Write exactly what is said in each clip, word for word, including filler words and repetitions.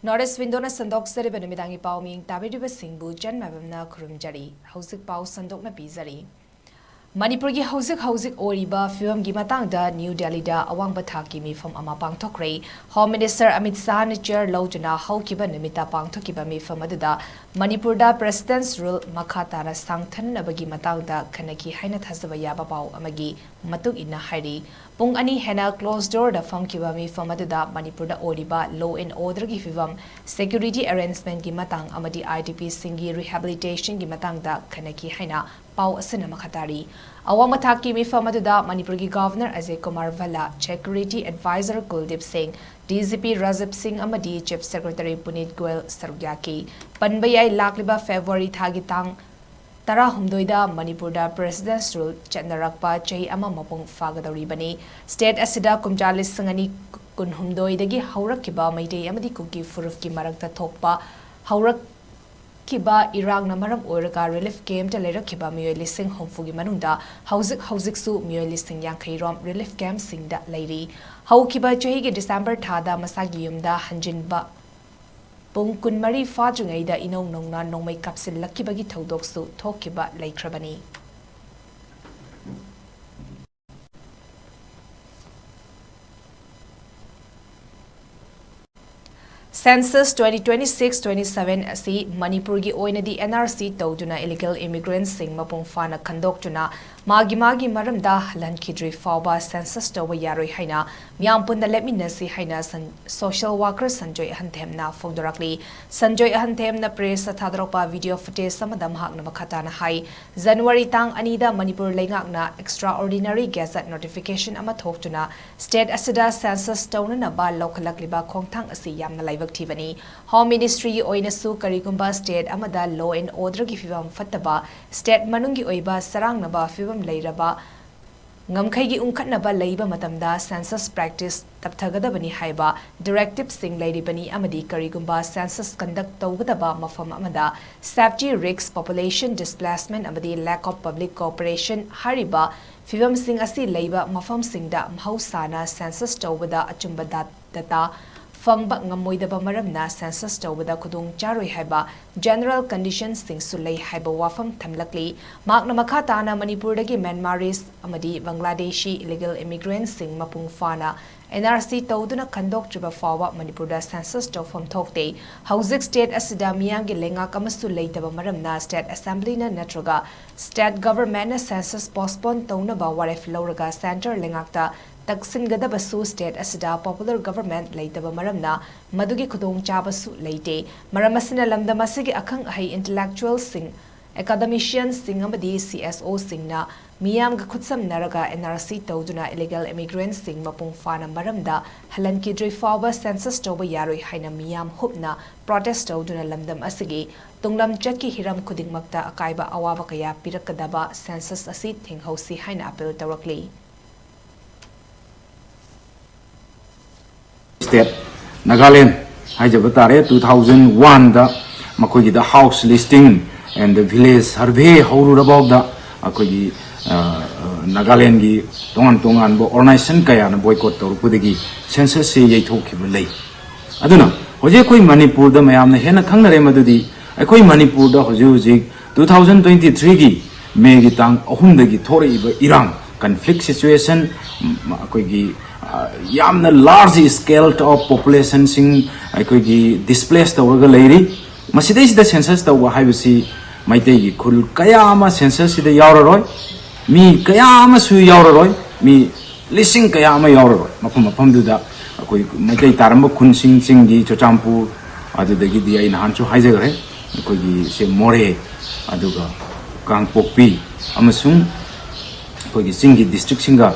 North East Window ꯅ ꯁꯟꯗꯣꯛꯆꯔꯤꯕ ꯅꯨꯃꯤꯗꯥꯡꯒꯤ ꯄꯥꯎ ꯃꯤꯡ ꯇꯥꯕꯤꯔꯤꯕꯁꯤꯡꯕꯨ ꯆꯟ ꯃꯥꯏꯕꯝꯅ ꯈꯨꯔꯨꯝꯖꯔꯤ꯫ ꯍꯧꯖꯤꯛ ꯄꯥꯎ ꯁꯟꯗꯣꯛꯅ ꯄꯤꯖꯔꯤ꯫ ꯃꯅꯤꯄꯨꯔꯒꯤ ꯍꯧꯖꯤꯛ ꯍꯧꯖꯤꯛ ꯑꯣꯏꯔꯤꯕ ꯐꯤꯕꯝꯒꯤ ꯃꯇꯥꯡꯗ ꯅ꯭ꯌꯨ ꯗꯦꯜꯂꯤꯗ ꯑꯋꯥꯡꯕ ꯊꯥꯛꯀꯤ ꯃꯤꯐꯝ ꯑꯃ ꯄꯥꯡꯊꯣꯛꯈ꯭ꯔꯦ꯫ ꯍꯣꯝ ꯃꯤꯅꯤꯁꯇꯔ ꯑꯃꯤꯠ ꯁꯥꯍꯅ ꯆꯤꯌꯔ ꯂꯧꯗꯨꯅ ꯍꯧꯈꯤꯕ ꯅꯨꯃꯤꯠꯇ ꯄꯥꯡꯊꯣꯛꯈꯤꯕ ꯃꯤꯐꯝ ꯑꯗꯨꯗ ꯃꯅꯤꯄꯨꯔꯗ President's Rule ꯃꯈꯥ ꯇꯥꯅ ꯁꯥꯡꯊꯅꯅꯕꯒꯤ ꯃꯇꯥꯡꯗ ꯈꯟꯅꯈꯤ ꯍꯥꯏꯅ ꯊꯥꯖꯕ ꯌꯥꯕ ꯄꯥꯎ ꯑꯃꯒꯤ ꯃꯇꯨꯡ ꯏꯟꯅ ꯍꯥꯏꯔꯤ꯫ ꯄꯨꯡ ꯑꯅꯤ ꯍꯦꯟꯅ closed door ꯗ ꯐꯝꯈꯤꯕ ꯃꯤꯐꯝ ꯑꯗꯨꯗ ꯃꯅꯤꯄꯨꯔꯗ ꯑꯣꯏꯔꯤꯕ law and order ꯒꯤ ꯐꯤꯕꯝ, security arrangement ꯀꯤ ꯃꯇꯥꯡ ꯑꯃꯗꯤ I D P ꯁꯤꯡꯒꯤ rehabilitation ꯒꯤ ꯃꯇꯥꯡꯗ ꯈꯟꯅꯈꯤ ꯍꯥꯏꯅ ꯄꯥꯎ ꯑꯁꯤꯅ ꯃꯈꯥ ꯇꯥꯔꯤ꯫ ꯑꯋꯥꯡꯕ ꯊꯥꯛꯀꯤ ꯃꯤꯐꯝ ꯑꯗꯨꯗ ꯃꯅꯤꯄꯨꯔꯒꯤ Governor Ajay Kumar ꯚꯜꯂꯥ, Security Advisor ꯀꯨꯜꯗꯤꯞ ꯁꯤꯡ, D G P ꯔꯥꯖꯤꯕ ꯁꯤꯡ ꯑꯃꯗꯤ Chief Secretary ꯄꯨꯅꯤꯠ ꯒꯣꯌꯜ ꯁꯔꯨꯛ ꯌꯥꯈꯤ꯫ ꯄꯟꯕ ꯌꯥꯏ, ꯂꯥꯛꯂꯤꯕ February ꯊꯥꯒꯤ ꯇꯥꯡ ꯇꯔꯥꯍꯨꯝꯗꯣꯏꯗ ꯃꯅꯤꯄꯨꯔꯗ President's Rule ꯆꯠꯅꯔꯛꯄ ꯆꯍꯤ ꯑꯃ ꯃꯄꯨꯡ ꯐꯥꯒꯗꯧꯔꯤꯕꯅꯤ꯫ State ꯑꯁꯤꯗ ꯀꯨꯝꯖꯥ ꯂꯤꯁꯤꯡ ꯑꯅꯤ ꯀꯨꯟꯍꯨꯝꯗꯣꯏꯗꯒꯤ ꯍꯧꯔꯛꯈꯤꯕ ꯃꯩꯇꯩ ꯑꯃꯗꯤ ꯀꯨꯀꯤ ꯐꯨꯔꯨꯞꯀꯤ ꯃꯔꯛꯇ ꯊꯣꯛꯄ ꯍꯧꯔꯛꯈꯤꯕ ꯏꯔꯥꯡꯅ ꯃꯔꯝ ꯑꯣꯏꯔꯒ relief camp ꯇ ꯂꯩꯔꯛꯈꯤꯕ ꯃꯤꯑꯣꯏ ꯂꯤꯁꯤꯡ ꯍꯨꯝꯐꯨꯒꯤ ꯃꯅꯨꯡꯗ ꯍꯧꯖꯤꯛ ꯍꯧꯖꯤꯛꯁꯨ ꯃꯤꯑꯣꯏ ꯂꯤꯁꯤꯡ ꯌꯥꯡꯈꯩ ꯔꯣꯝ relief camp ꯁꯤꯡꯗ ꯂꯩꯔꯤ꯫ ꯍꯧꯈꯤꯕ ꯆꯍꯤꯒꯤ December ꯊꯥꯗ ꯃꯁꯥꯒꯤ ꯌꯨꯝꯗ ꯍꯟꯖꯤꯟꯕ ꯄꯨꯡ ꯀꯨꯟꯃꯔꯤ ꯐꯥꯗ꯭ꯔꯤꯉꯩꯗ ꯏꯅꯧ ꯅꯧꯅ ꯅꯣꯡꯃꯩ ꯀꯥꯞꯁꯤꯜꯂꯛꯈꯤꯕꯒꯤ ꯊꯧꯗꯣꯛꯁꯨ ꯊꯣꯛꯈꯤꯕ ꯂꯩꯈ꯭ꯔꯕꯅꯤ꯫ Census twenty twenty-six twenty-seven ꯑꯁꯤ ꯃꯅꯤꯄꯨꯔꯒꯤ ꯑꯣꯏꯅꯗꯤ N R C ꯇꯧꯗꯨꯅ illegal immigrant ꯁꯤꯡ ꯃꯄꯨꯡ ꯐꯥꯅ ꯈꯟꯗꯣꯛꯇꯨꯅ ꯃꯥꯒꯤ ꯃꯥꯒꯤ ꯃꯔꯝꯗ ꯍꯜꯍꯟꯈꯤꯗ꯭ꯔꯤ ꯐꯥꯎꯕ census ꯇꯧꯕ ꯌꯥꯔꯣꯏ ꯍꯥꯏꯅ ꯃꯤꯌꯥꯝ ꯄꯨꯟꯅ ꯂꯦꯞꯃꯤꯟꯅꯁꯤ ꯍꯥꯏꯅ ꯁꯟ-, social worker Sanjoy ꯑꯍꯟꯊꯦꯝꯅ ꯐꯣꯡꯗꯣꯔꯛꯂꯤ꯫ Sanjoy ꯑꯍꯟꯊꯦꯝꯅ press ꯇ ꯊꯥꯗꯣꯔꯛꯄ video footage ꯑꯃꯗ ꯃꯍꯥꯛꯅ ꯃꯈꯥ ꯇꯥꯅ ꯍꯥꯏ, January ꯇꯥꯡ ꯑꯅꯤꯗ ꯃꯅꯤꯄꯨꯔ ꯂꯩꯉꯥꯛꯅ extraordinary gazette notification ꯑꯃ ꯊꯣꯛꯇꯨꯅ state ꯑꯁꯤꯗ census ꯇꯧꯅꯅꯕ ꯂꯧꯈꯠꯂꯛꯂꯤꯕ ꯈꯣꯡꯊꯥꯡ ꯑꯁꯤ ꯌꯥꯝꯅ ꯂꯥꯏꯕꯛ ꯊꯤꯕꯅꯤ꯫ Home Ministry ꯒꯤ ꯑꯣꯏꯅꯁꯨ ꯀꯔꯤꯒꯨꯝꯕ state ꯑꯃꯗ law and order ꯒꯤ ꯐꯤꯕꯝ ꯐꯠꯇꯕ, state ꯃꯅꯨꯡꯒꯤ ꯑꯣꯏꯕ ꯆꯔꯥꯡꯅꯕ ꯐꯤꯕꯝ ꯂꯩꯔꯕ, ꯉꯝꯈꯩꯒꯤ ꯎꯪꯈꯠꯅꯕ ꯂꯩꯕ ꯃꯇꯝꯗ census practice ꯇꯞꯊꯒꯗꯕꯅꯤ ꯍꯥꯏꯕ directive ꯁꯤꯡ ꯂꯩꯔꯤꯕꯅꯤ ꯑꯃꯗꯤ ꯀꯔꯤꯒꯨꯝꯕ census conduct ꯇꯧꯒꯗꯕ ꯃꯐꯝ ꯑꯃꯗ safety risk, population displacement ꯑꯃꯗꯤ lack of public cooperation ꯍꯥꯏꯔꯤꯕ ꯐꯤꯕꯝꯁꯤꯡ ꯑꯁꯤ ꯂꯩꯕ ꯃꯐꯝꯁꯤꯡꯗ ꯃꯍꯧꯁꯥꯅ census ꯇꯧꯕꯗ ꯑꯆꯨꯝꯕ ꯗꯥ-, data ꯐꯪꯕ ꯉꯝꯃꯣꯏꯗꯕ ꯃꯔꯝꯅ census ꯇꯧꯕꯗ ꯈꯨꯗꯣꯡ ꯆꯥꯔꯣꯏ ꯍꯥꯏꯕ general conditionꯁꯤꯡꯁꯨ ꯂꯩ ꯍꯥꯏꯕ ꯋꯥꯐꯝ ꯊꯝꯂꯛꯂꯤ꯫ ꯃꯍꯥꯛꯅ ꯃꯈꯥ ꯇꯥꯅ ꯃꯅꯤꯄꯨꯔꯗꯒꯤ Myanmarese ꯑꯃꯗꯤ Bangladeshi illegal immigrantꯁꯤꯡ ꯃꯄꯨꯡ ꯐꯥꯅ N R C ꯇꯧꯗꯨꯅ ꯈꯟꯗꯣꯛꯇ꯭ꯔꯤꯕ ꯐꯥꯎꯕ ꯃꯅꯤꯄꯨꯔꯗ census ꯇꯧꯐꯝ ꯊꯣꯛꯇꯦ꯫ ꯍꯧꯖꯤꯛ state ꯑꯁꯤꯗ ꯃꯤꯌꯥꯝꯒꯤ ꯂꯩꯉꯥꯛ ꯑꯃꯁꯨ ꯂꯩꯇꯕ ꯃꯔꯝꯅ state assemblyꯅ ꯅꯠꯇ꯭ꯔꯒ state governmentꯅ census postpone ꯇꯧꯅꯕ ꯋꯥꯔꯦꯞ ꯂꯧꯔꯒ centre ꯂꯩꯉꯥꯛꯇ ꯇꯛꯁꯤꯟꯒꯗꯕꯁꯨ state ꯑꯁꯤꯗ popular government ꯂꯩꯇꯕ ꯃꯔꯝꯅ ꯃꯗꯨꯒꯤ ꯈꯨꯗꯣꯡꯆꯥꯕꯁꯨ ꯂꯩꯇꯦ꯫ ꯃꯔꯝ ꯑꯁꯤꯅ ꯂꯝꯗꯝ ꯑꯁꯤꯒꯤ ꯑꯈꯪ ꯑꯍꯩ intellectualꯁꯤꯡ, academicianꯁꯤꯡ ꯑꯃꯗꯤ C S Oꯁꯤꯡꯅ ꯃꯤꯌꯥꯝꯒ ꯈꯨꯠꯁꯝꯅꯔꯒ N R C ꯇꯧꯗꯨꯅ illegal immigrantꯁꯤꯡ ꯃꯄꯨꯡ ꯐꯥꯅ ꯃꯔꯝꯗ ꯍꯜꯍꯟꯈꯤꯗ꯭ꯔꯤ ꯐꯥꯎꯕ census ꯇꯧꯕ ꯌꯥꯔꯣꯏ ꯍꯥꯏꯅ ꯃꯤꯌꯥꯝ ꯍꯨꯞꯅ protest ꯇꯧꯗꯨꯅ ꯂꯝꯗꯝ ꯑꯁꯤꯒꯤ ꯇꯨꯡꯂꯝꯆꯠꯀꯤ ꯍꯤꯔꯝ ꯈꯨꯗꯤꯡꯃꯛꯇ ꯑꯀꯥꯏꯕ ꯑꯋꯥꯕ ꯀꯌꯥ ꯄꯤꯔꯛꯀꯗꯕ census ꯑꯁꯤ ꯊꯤꯡꯍꯧꯁꯤ ꯍꯥꯏꯅ appeal ꯇꯧꯔꯛꯂꯤ꯫ State Nagaland ꯍꯥꯏꯖꯕ ꯇꯥꯔꯦ, two thousand one the ꯃꯈꯣꯏꯒꯤꯗ house listing and village survey ꯍꯧꯔꯨꯔꯕꯥꯎꯗ ꯑꯩꯈꯣꯏꯒꯤ ꯅꯥꯒꯥꯂꯦꯟꯒꯤ ꯇꯣꯉꯥꯟ ꯇꯣꯉꯥꯟꯕ organization ꯀꯌꯥꯅ boycott ꯇꯧꯔꯛꯄꯗꯒꯤ census ꯁꯦ ꯌꯩꯊꯣꯛꯈꯤꯕ ꯂꯩ꯫ ꯑꯗꯨꯅ ꯍꯧꯖꯤꯛ ꯑꯩꯈꯣꯏ ꯃꯅꯤꯄꯨꯔꯗ ꯃꯌꯥꯝꯅ ꯍꯦꯟꯅ ꯈꯪꯅꯔꯦ ꯃꯗꯨꯗꯤ ꯑꯩꯈꯣꯏ ꯃꯅꯤꯄꯨꯔꯗ ꯍꯧꯖꯤꯛ ꯍꯧꯖꯤꯛ two thousand twenty three ꯒꯤ May ꯒꯤ ꯇꯥꯡ ꯑꯍꯨꯝꯗꯒꯤ ꯊꯣꯔꯛꯏꯕ ꯏꯔꯥꯡ, conflict situation, ꯑꯩꯈꯣꯏꯒꯤ ꯌꯥꯝꯅ large scale of population ꯁꯤꯡ ꯑꯩꯈꯣꯏꯒꯤ displace ꯇꯧꯔꯒ ꯂꯩꯔꯤ꯫ ꯃꯁꯤꯗꯩꯁꯤꯗ census ꯇꯧꯕ ꯍꯥꯏꯕꯁꯤ ꯃꯩꯇꯩꯒꯤ ꯈꯨꯜ ꯀꯌꯥ ꯑꯃ census ꯁꯤꯗ ꯌꯥꯎꯔꯔꯣꯏ, ꯃꯤ ꯀꯌꯥ ꯑꯃꯁꯨ ꯌꯥꯎꯔꯔꯣꯏ, ꯃꯤ ꯂꯤꯁꯤꯡ ꯀꯌꯥ ꯑꯃ ꯌꯥꯎꯔꯔꯣꯏ꯫ ꯃꯐꯝ ꯃꯐꯝꯗꯨꯗ ꯑꯩꯈꯣꯏ ꯃꯩꯇꯩ ꯇꯥꯔꯝꯕ ꯈꯨꯟꯁꯤꯡ, ꯆꯤꯡꯒꯤ ꯆꯨꯔꯆꯥꯟꯄꯨꯔ, ꯑꯗꯨꯗꯒꯤꯗꯤ ꯑꯩ ꯅꯍꯥꯟꯁꯨ ꯍꯥꯏꯖꯈ꯭ꯔꯦ, ꯑꯩꯈꯣꯏꯒꯤ ꯁꯦ ꯃꯣꯔꯦ, ꯑꯗꯨꯒ ꯀꯥꯡꯄꯣꯛꯄꯤ ꯑꯃꯁꯨꯡ ꯑꯩꯈꯣꯏꯒꯤ ꯆꯤꯡꯒꯤ district ꯁꯤꯡꯒ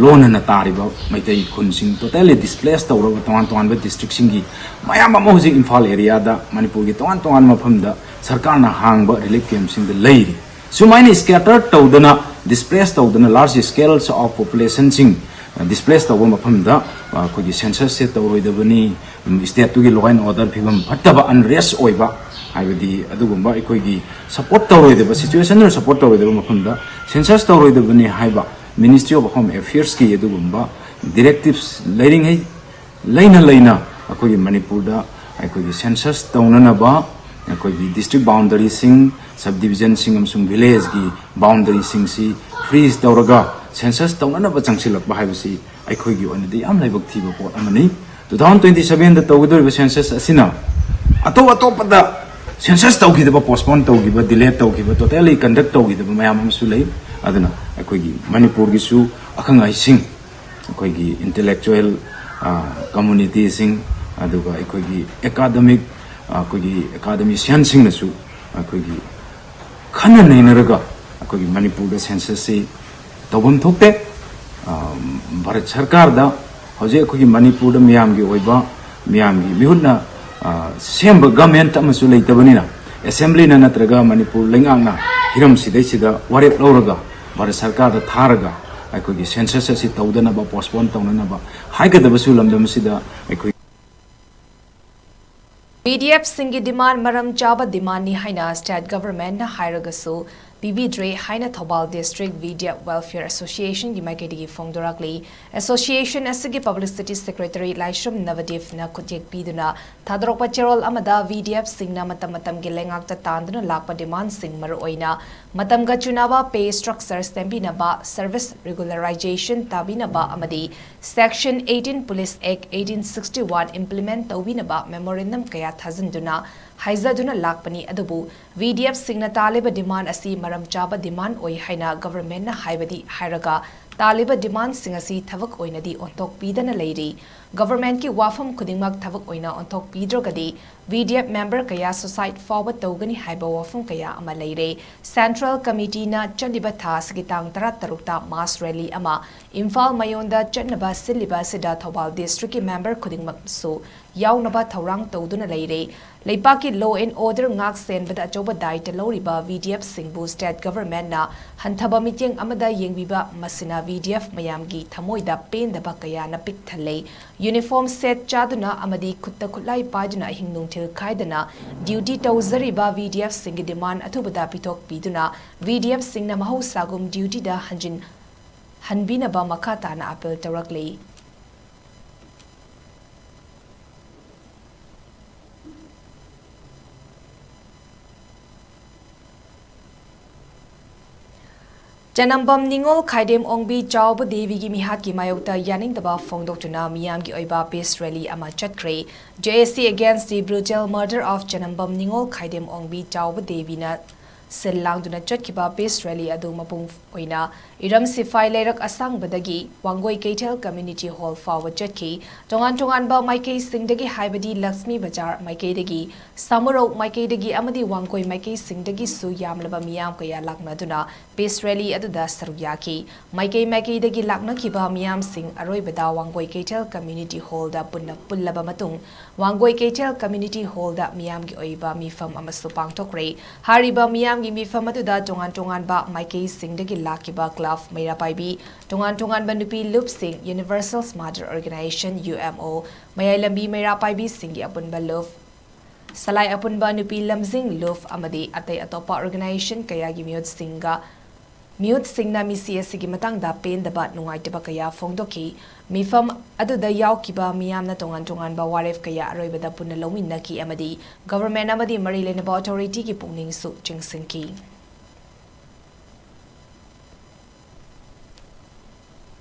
ꯂꯣꯟꯅꯅ ꯇꯥꯔꯤꯕ ꯃꯩꯇꯩ ꯈꯨꯟꯁꯤꯡ totally displace ꯇꯧꯔꯕ ꯇꯣꯉꯥꯟ ꯇꯣꯉꯥꯟꯕ district ꯁꯤꯡꯒꯤ ꯃꯌꯥꯝ ꯑꯃ ꯍꯧꯖꯤꯛ ꯏꯝꯐꯥꯜ area ꯗ ꯃꯅꯤꯄꯨꯔꯒꯤ ꯇꯣꯉꯥꯟ ꯇꯣꯉꯥꯟꯕ ꯃꯐꯝꯗ ꯁꯔꯀꯥꯔꯅ ꯍꯥꯡꯕ relief camp ꯁꯤꯡꯗ ꯂꯩꯔꯤ꯫ ꯁꯨꯃꯥꯏꯅ scatter ꯇꯧꯗꯅ, displace ꯇꯧꯗꯅ, large scale of population ꯁꯤꯡ displace ꯇꯧꯕ ꯃꯐꯝꯗ ꯑꯩꯈꯣꯏꯒꯤ census ꯁꯦ ꯇꯧꯔꯣꯏꯗꯕꯅꯤ, state ꯇꯨꯒꯤ law and order ꯐꯤꯕꯝ ꯐꯠꯇꯕ, unrest ꯑꯣꯏꯕ, ꯍꯥꯏꯕꯗꯤ ꯑꯗꯨꯒꯨꯝꯕ ꯑꯩꯈꯣꯏꯒꯤ support ꯇꯧꯔꯣꯏꯗꯕ, situation ꯗꯨꯅ support ꯇꯧꯔꯣꯏꯗꯕ ꯃꯐꯝꯗ census ꯇꯧꯔꯣꯏꯗꯕꯅꯤ ꯍꯥꯏꯕ Ministry of Home Affairs ꯀꯤ ꯑꯗꯨꯒꯨꯝꯕ directives ꯂꯩꯔꯤꯉꯩ ꯂꯩꯅ ꯂꯩꯅ ꯑꯩꯈꯣꯏꯒꯤ ꯃꯅꯤꯄꯨꯔꯗ ꯑꯩꯈꯣꯏꯒꯤ ꯁꯦꯟꯁꯁ ꯇꯧꯅꯅꯕ ꯑꯩꯈꯣꯏꯒꯤ ꯗꯤꯁꯇ꯭ꯔꯤꯛ ꯕꯥꯎꯟꯗꯔꯤꯁꯤꯡ, ꯁꯕ ꯗꯤꯕꯤꯖꯟꯁꯤꯡ ꯑꯃꯁꯨꯡ ꯚꯤꯂꯦꯖꯀꯤ ꯕꯥꯎꯟꯗꯔꯤꯁꯤꯡꯁꯤ ꯐ꯭ꯔꯤꯖ ꯇꯧꯔꯒ ꯁꯦꯟꯁꯁ ꯇꯧꯅꯅꯕ ꯆꯪꯁꯤꯜꯂꯛꯄ ꯍꯥꯏꯕꯁꯤ ꯑꯩꯈꯣꯏꯒꯤ ꯑꯣꯏꯅꯗꯤ ꯌꯥꯝ ꯂꯥꯏꯕꯛ ꯊꯤꯕ ꯄꯣꯠ ꯑꯃꯅꯤ꯫ ꯇꯨ ꯊꯥꯎꯖꯟ ꯇ꯭ꯋꯦꯟꯇꯤ ꯁꯚꯦꯟꯗ ꯇꯧꯒꯗꯧꯔꯤꯕ ꯁꯦꯟꯁꯁ ꯑꯁꯤꯅ ꯑꯇꯣꯞ ꯑꯇꯣꯞꯄꯗ ꯁꯦꯟꯁꯁ ꯇꯧꯈꯤꯗꯕ, ꯄꯣꯁꯄꯣꯟ ꯇꯧꯈꯤꯕ, ꯗꯤꯂꯦ ꯇꯧꯈꯤꯕ, ꯇꯣꯇꯦꯜꯂꯤ ꯀꯟꯗꯛ ꯇꯧꯈꯤꯗꯕ ꯃꯌꯥꯝ ꯑꯃꯁꯨ ꯂꯩ꯫ ꯑꯗꯨꯅ ꯑꯩꯈꯣꯏꯒꯤ ꯃꯅꯤꯄꯨꯔꯒꯤꯁꯨ ꯑꯈꯪ ꯑꯍꯩꯁꯤꯡ, ꯑꯩꯈꯣꯏꯒꯤ ꯏꯟꯇꯦꯂꯦꯛꯆꯨꯋꯦꯜ ꯀꯝꯃꯨꯅꯤꯇꯤꯁꯤꯡ, ꯑꯗꯨꯒ ꯑꯩꯈꯣꯏꯒꯤ ꯑꯦꯀꯥꯗꯃꯤꯛ, ꯑꯩꯈꯣꯏꯒꯤ ꯑꯦꯀꯥꯗꯃꯤꯁꯤꯌꯥꯟꯁꯤꯡꯅꯁꯨ ꯑꯩꯈꯣꯏꯒꯤ ꯈꯟꯅ ꯅꯩꯅꯔꯒ ꯑꯩꯈꯣꯏꯒꯤ ꯃꯅꯤꯄꯨꯔꯗ ꯁꯦꯟꯁꯁꯁꯤ ꯇꯧꯐꯝ ꯊꯣꯛꯇꯦ꯫ ꯚꯥꯔꯠ ꯁꯔꯀꯥꯔꯗ ꯍꯧꯖꯤꯛ ꯑꯩꯈꯣꯏꯒꯤ ꯃꯅꯤꯄꯨꯔꯗ ꯃꯤꯌꯥꯝꯒꯤ ꯑꯣꯏꯕ, ꯃꯤꯌꯥꯝꯒꯤ ꯃꯤꯍꯨꯠꯅ ꯁꯦꯝꯕ ꯒꯃꯦꯟꯠ ꯑꯃꯁꯨ ꯂꯩꯇꯕꯅꯤꯅ, ꯑꯦꯁꯦꯝꯕ꯭ꯂꯤꯅ ꯅꯠꯇ꯭ꯔꯒ ꯃꯅꯤꯄꯨꯔ ꯂꯩꯉꯥꯛꯅ ꯍꯤꯔꯝꯁꯤꯗꯩꯁꯤꯗ ꯋꯥꯔꯦꯞ ꯂꯧꯔꯒ ꯚꯥꯔꯠ ꯁꯔꯀꯥꯔꯗ ꯊꯥꯔꯒ ꯑꯩꯈꯣꯏꯒꯤ ꯁꯦꯟꯁꯁ ꯑꯁꯤ ꯇꯧꯗꯅꯕ, ꯄꯣꯁꯄꯣꯟ ꯇꯧꯅꯅꯕ ꯍꯥꯏꯒꯗꯕꯁꯨ ꯂꯝꯗꯝ ꯑꯁꯤꯗ ꯑꯩꯈꯣꯏ ꯚꯤꯗꯤꯑꯦꯐꯁꯤꯡꯒꯤ ꯗꯤꯃꯥꯟ ꯃꯔꯝ ꯆꯥꯕ ꯗꯤꯃꯥꯟꯅꯤ ꯍꯥꯏꯅ ꯁ꯭ꯇꯦꯠ ꯒꯚꯔꯟꯃꯦꯟꯠꯅ ꯍꯥꯏꯔꯒꯁꯨ ꯄꯤꯕꯤꯗ꯭ꯔꯦ ꯍꯥꯏꯅ ꯊꯧꯕꯥꯜ ꯗꯤꯁꯇ꯭ꯔꯤꯛ ꯚꯤꯗꯤꯑꯦꯐ ꯋꯦꯜꯐꯤꯌꯔ ꯑꯦꯁꯣꯁꯤꯌꯦꯁꯟꯒꯤ ꯃꯥꯏꯀꯩꯗꯒꯤ ꯐꯣꯡꯗꯣꯔꯛꯂꯤ꯫ ꯑꯦꯁꯣꯁꯤꯌꯦꯁꯟ ꯑꯁꯤꯒꯤ ꯄꯕ꯭ꯂꯤꯁꯤꯇꯤ ꯁꯦꯀ꯭ꯔꯦꯇꯔꯤ ꯂꯥꯏꯁ꯭ꯔꯝ ꯅꯕꯗꯤꯞꯅ ꯈꯨꯠꯌꯦꯛ ꯄꯤꯗꯨꯅ ꯊꯥꯗꯣꯔꯛꯄ ꯆꯦꯔꯣꯜ ꯑꯃꯗ ꯚꯤꯗꯤꯑꯦꯐꯁꯤꯡꯅ ꯃꯇꯝ ꯃꯇꯝꯒꯤ ꯂꯩꯉꯥꯛꯇ ꯇꯥꯟꯗꯨꯅ ꯂꯥꯛꯄ ꯗꯤꯃꯥꯟꯁꯤꯡ, ꯃꯔꯨꯑꯣꯏꯅ ꯃꯇꯝꯒ ꯆꯨꯅꯕ ꯄꯦ ꯁ꯭ꯇ꯭ꯔꯛꯆꯔ ꯁꯦꯝꯕꯤꯅꯕ, ꯁꯔꯚꯤꯁ ꯔꯤꯒꯨꯂꯔꯥꯏꯖꯦꯁꯟ ꯇꯥꯕꯤꯅꯕ ꯑꯃꯗꯤ Section eighteen Police Act eighteen sixty-one implement ꯇꯧꯕꯤꯅꯕ ꯃꯦꯃꯣꯔꯦꯟꯗꯝ ꯀꯌꯥ ꯊꯥꯖꯤꯟꯗꯨꯅ ꯍꯥꯏꯖꯗꯨꯅ ꯂꯥꯛꯄꯅꯤ꯫ ꯑꯗꯨꯕꯨ ꯚꯤꯗꯤꯑꯦꯐꯁꯤꯡꯅ ꯇꯥꯜꯂꯤꯕ ꯗꯤꯃꯥꯟ ꯑꯁꯤ ꯃꯔꯝ ꯆꯥꯕ ꯗꯤꯃꯥꯟ ꯑꯣꯏ ꯍꯥꯏꯅ ꯒꯚꯔꯟꯃꯦꯟꯠꯅ ꯍꯥꯏꯕꯗꯤ ꯍꯥꯏꯔꯒ, ꯇꯥꯜꯂꯤꯕ ꯗꯤꯃꯥꯟꯁꯤꯡ ꯑꯁꯤ ꯊꯕꯛ ꯑꯣꯏꯅꯗꯤ ꯑꯣꯟꯊꯣꯛꯄꯤꯗꯅ ꯂꯩꯔꯤ꯫ ꯒꯚꯔꯟꯃꯦꯟꯠꯀꯤ ꯋꯥꯐꯝ ꯈꯨꯗꯤꯡꯃꯛ ꯊꯕꯛ ꯑꯣꯏꯅ ꯑꯣꯟꯊꯣꯛꯄꯤꯗ꯭ꯔꯒꯗꯤ ꯚꯤꯗꯤꯑꯦꯐ ꯃꯦꯝꯕꯔ ꯀꯌꯥ ꯁꯨꯁꯥꯏꯗ ꯐꯥꯎꯕ ꯇꯧꯒꯅꯤ ꯍꯥꯏꯕ ꯋꯥꯐꯝ ꯀꯌꯥ ꯑꯃ ꯂꯩꯔꯦ꯫ ꯁꯦꯟꯇ꯭ꯔꯦꯜ ꯀꯃꯤꯇꯤꯅ ꯆꯠꯂꯤꯕ ꯊꯥ ꯑꯁꯤꯒꯤ ꯇꯥꯡ ꯇꯔꯥꯇꯔꯨꯛꯇ ꯃꯥꯁ ꯔꯦꯂꯤ ꯑꯃ ꯏꯝꯐꯥꯜ ꯃꯌꯣꯟꯗ ꯆꯠꯅꯕ ꯁꯤꯜꯂꯤꯕ ꯑꯁꯤꯗ ꯊꯧꯕꯥꯜ ꯗꯤꯁꯇ꯭ꯔꯤꯛꯀꯤ ꯃꯦꯝꯕꯔ ꯈꯨꯗꯤꯡꯃꯛꯁꯨ ꯌꯥꯎꯅꯕ ꯊꯧꯔꯥꯡ ꯇꯧꯗꯨꯅ ꯂꯩꯔꯦ꯫ ꯂꯩꯄꯥꯛꯀꯤ law and order ꯉꯥꯛ ꯁꯦꯟꯕꯗ ꯑꯆꯧꯕ ꯗꯥꯏꯇ ꯂꯧꯔꯤꯕ ꯚꯤꯗꯤꯑꯦꯐꯁꯤꯡꯕꯨ ꯁ꯭ꯇꯦꯠ ꯒꯚꯔꯟꯃꯦꯟꯠꯅ ꯍꯟꯊꯕ ꯃꯤꯠꯌꯦꯡ ꯑꯃꯗ ꯌꯦꯡꯕꯤꯕ, ꯃꯁꯤꯅ ꯚꯤꯗꯤꯑꯦꯐ ꯃꯌꯥꯝꯒꯤ ꯊꯃꯣꯏꯗ ꯄꯦꯟꯗꯕ ꯀꯌꯥꯅ ꯄꯤꯛ ꯊꯜꯂꯦ꯫ ꯌꯨꯅꯤꯐꯣꯔꯝ ꯁꯦꯠ ꯆꯥꯗꯨꯅ ꯑꯃꯗꯤ ꯈꯨꯠꯇ ꯈꯨꯠꯂꯥꯏ ꯄꯥꯏꯗꯨꯅ ꯑꯍꯤꯡ ꯅꯨꯡꯊꯤꯜ ꯈꯥꯏꯗꯅ ꯗ꯭ꯌꯨꯇꯤ ꯇꯧꯖꯔꯤꯕ ꯚꯤꯗꯤꯑꯦꯐꯁꯤꯡꯒꯤ ꯗꯤꯃꯥꯟ ꯑꯊꯨꯕꯗ ꯄꯤꯊꯣꯛꯄꯤꯗꯨꯅ ꯚꯤꯗꯤꯑꯦꯐꯁꯤꯡꯅ ꯃꯍꯧꯁꯥꯒꯨꯝ ꯗ꯭ꯌꯨꯇꯤꯗ ꯍꯟꯖꯤꯟ ꯍꯟꯕꯤꯅꯕ ꯃꯈꯥ ꯇꯥꯅ ꯑꯥꯄꯤꯜ ꯇꯧꯔꯛꯂꯤ꯫ ꯆꯅꯝꯕꯝ ꯅꯤꯉꯣꯜ ꯈꯥꯏꯗꯦꯝ ꯑꯣꯡꯕꯤ ꯆꯥꯎꯕ ꯗꯦꯕꯤꯒꯤ ꯃꯤꯍꯥꯠꯀꯤ ꯃꯥꯌꯣꯛꯇ ꯌꯥꯅꯤꯡꯗꯕ ꯐꯣꯡꯗꯣꯛꯇꯨꯅ ꯃꯤꯌꯥꯝꯒꯤ ꯑꯣꯏꯕ peace rally ꯑꯃ ꯆꯠꯈ꯭ꯔꯦ꯫ J A C against the brutal murder of ꯆꯅꯝꯕꯝ ꯅꯤꯉꯣꯜ ꯈꯥꯏꯗꯦꯝ ꯑꯣꯡꯕꯤ ꯆꯥꯎꯕ ꯗꯦꯕꯤꯅ ꯁꯤꯜ ꯂꯥꯡꯗꯨꯅ ꯆꯠꯈꯤꯕ peace rally ꯑꯗꯨ ꯃꯄꯨꯡ ꯑꯣꯏꯅ ꯏꯔꯝ ꯁꯤꯐꯥꯏ ꯂꯩꯔꯛ ꯑꯁꯥꯡꯕꯗꯒꯤ ꯋꯥꯡꯒꯣꯏ ꯀꯩꯊꯦꯜ community hall ꯐꯥꯎꯕ ꯆꯠꯈꯤ꯫ ꯇꯣꯉꯥꯟ ꯇꯣꯉꯥꯟꯕ ꯃꯥꯏꯀꯩꯁꯤꯡꯗꯒꯤ, ꯍꯥꯏꯕꯗꯤ ꯂꯛꯁꯃꯤ ꯕꯖꯥꯔ ꯃꯥꯏꯀꯩꯗꯒꯤ, ꯁꯥꯃꯨꯔꯧ ꯃꯥꯏꯀꯩꯗꯒꯤ ꯑꯃꯗꯤ ꯋꯥꯡꯒꯣꯏ ꯃꯥꯏꯀꯩꯁꯤꯡꯗꯒꯤꯁꯨ ꯌꯥꯝꯂꯕ ꯃꯤꯌꯥꯝ ꯀꯌꯥ ꯂꯥꯛꯅꯗꯨꯅ peace rally ꯑꯗꯨꯗ ꯁꯔꯨꯛ ꯌꯥꯈꯤ꯫ ꯃꯥꯏꯀꯩ ꯃꯥꯏꯀꯩꯗꯒꯤ ꯂꯥꯛꯅꯈꯤꯕ ꯃꯤꯌꯥꯝꯁꯤꯡ ꯑꯔꯣꯏꯕꯗ ꯋꯥꯡꯒꯣꯏ ꯀꯩꯊꯦꯜ community hallꯗ ꯄꯨꯟꯅ ꯄꯨꯜꯂꯕ ꯃꯇꯨꯡ, ꯋꯥꯡꯒꯣꯏ ꯀꯩꯊꯦꯜ community hallꯗ ꯃꯤꯌꯥꯝꯒꯤ ꯑꯣꯏꯕ ꯃꯤꯐꯝ ꯑꯃꯁꯨ ꯄꯥꯡꯊꯣꯛꯈ꯭ꯔꯦ꯫ ꯍꯥꯏꯔꯤꯕ ꯃꯤꯌꯥꯝꯒꯤ ꯃꯤꯐꯝ ꯑꯗꯨꯗ ꯇꯣꯉꯥꯟ ꯇꯣꯉꯥꯟꯕ ꯃꯥꯏꯀꯩꯁꯤꯡꯗꯒꯤ ꯂꯥꯛꯈꯤꯕ club ꯃꯩꯔꯥ ꯄꯥꯏꯕꯤ, ꯇꯣꯉꯥꯟ ꯇꯣꯉꯥꯟꯕ ꯅꯨꯄꯤ ꯂꯨꯞꯁꯤꯡ, Universal Mother Organization, U M O, ꯃꯌꯥꯏ ꯂꯝꯕꯤ ꯃꯩꯔꯥ ꯄꯥꯏꯕꯤꯁꯤꯡꯒꯤ ꯑꯄꯨꯟꯕ ꯂꯨꯞ, ꯁꯂꯥꯏ ꯑꯄꯨꯟꯕ ꯅꯨꯄꯤ ꯂꯝꯖꯤꯡ ꯂꯨꯞ ꯑꯃꯗꯤ ꯑꯇꯩ ꯑꯇꯣꯞꯄ organization ꯀꯌꯥꯒꯤ ꯃꯤꯍꯨꯠꯁꯤꯡꯒ, ꯃꯤꯍꯨꯠꯁꯤꯡꯅ ꯃꯤꯁꯤ ꯑꯁꯤꯒꯤ ꯃꯇꯥꯡꯗ ꯄꯦꯟꯗꯕ, ꯅꯨꯡꯉꯥꯏꯇꯕ ꯀꯌꯥ ꯐꯣꯡꯗꯣꯛꯈꯤ꯫ ꯃꯤꯐꯝ ꯑꯗꯨꯗ ꯌꯥꯎꯈꯤꯕ ꯃꯤꯌꯥꯝꯅ ꯇꯣꯉꯥꯟ ꯇꯣꯉꯥꯟꯕ ꯋꯥꯔꯦꯞ ꯀꯌꯥ ꯑꯔꯣꯏꯕꯗ ꯄꯨꯟꯅ ꯂꯧꯃꯤꯟꯅꯈꯤ ꯑꯃꯗꯤ government ꯑꯃꯗꯤ ꯃꯔꯤ ꯂꯩꯅꯕ authorityꯒꯤ ꯄꯨꯛꯅꯤꯡꯁꯨ ꯆꯤꯡꯁꯤꯟꯈꯤ꯫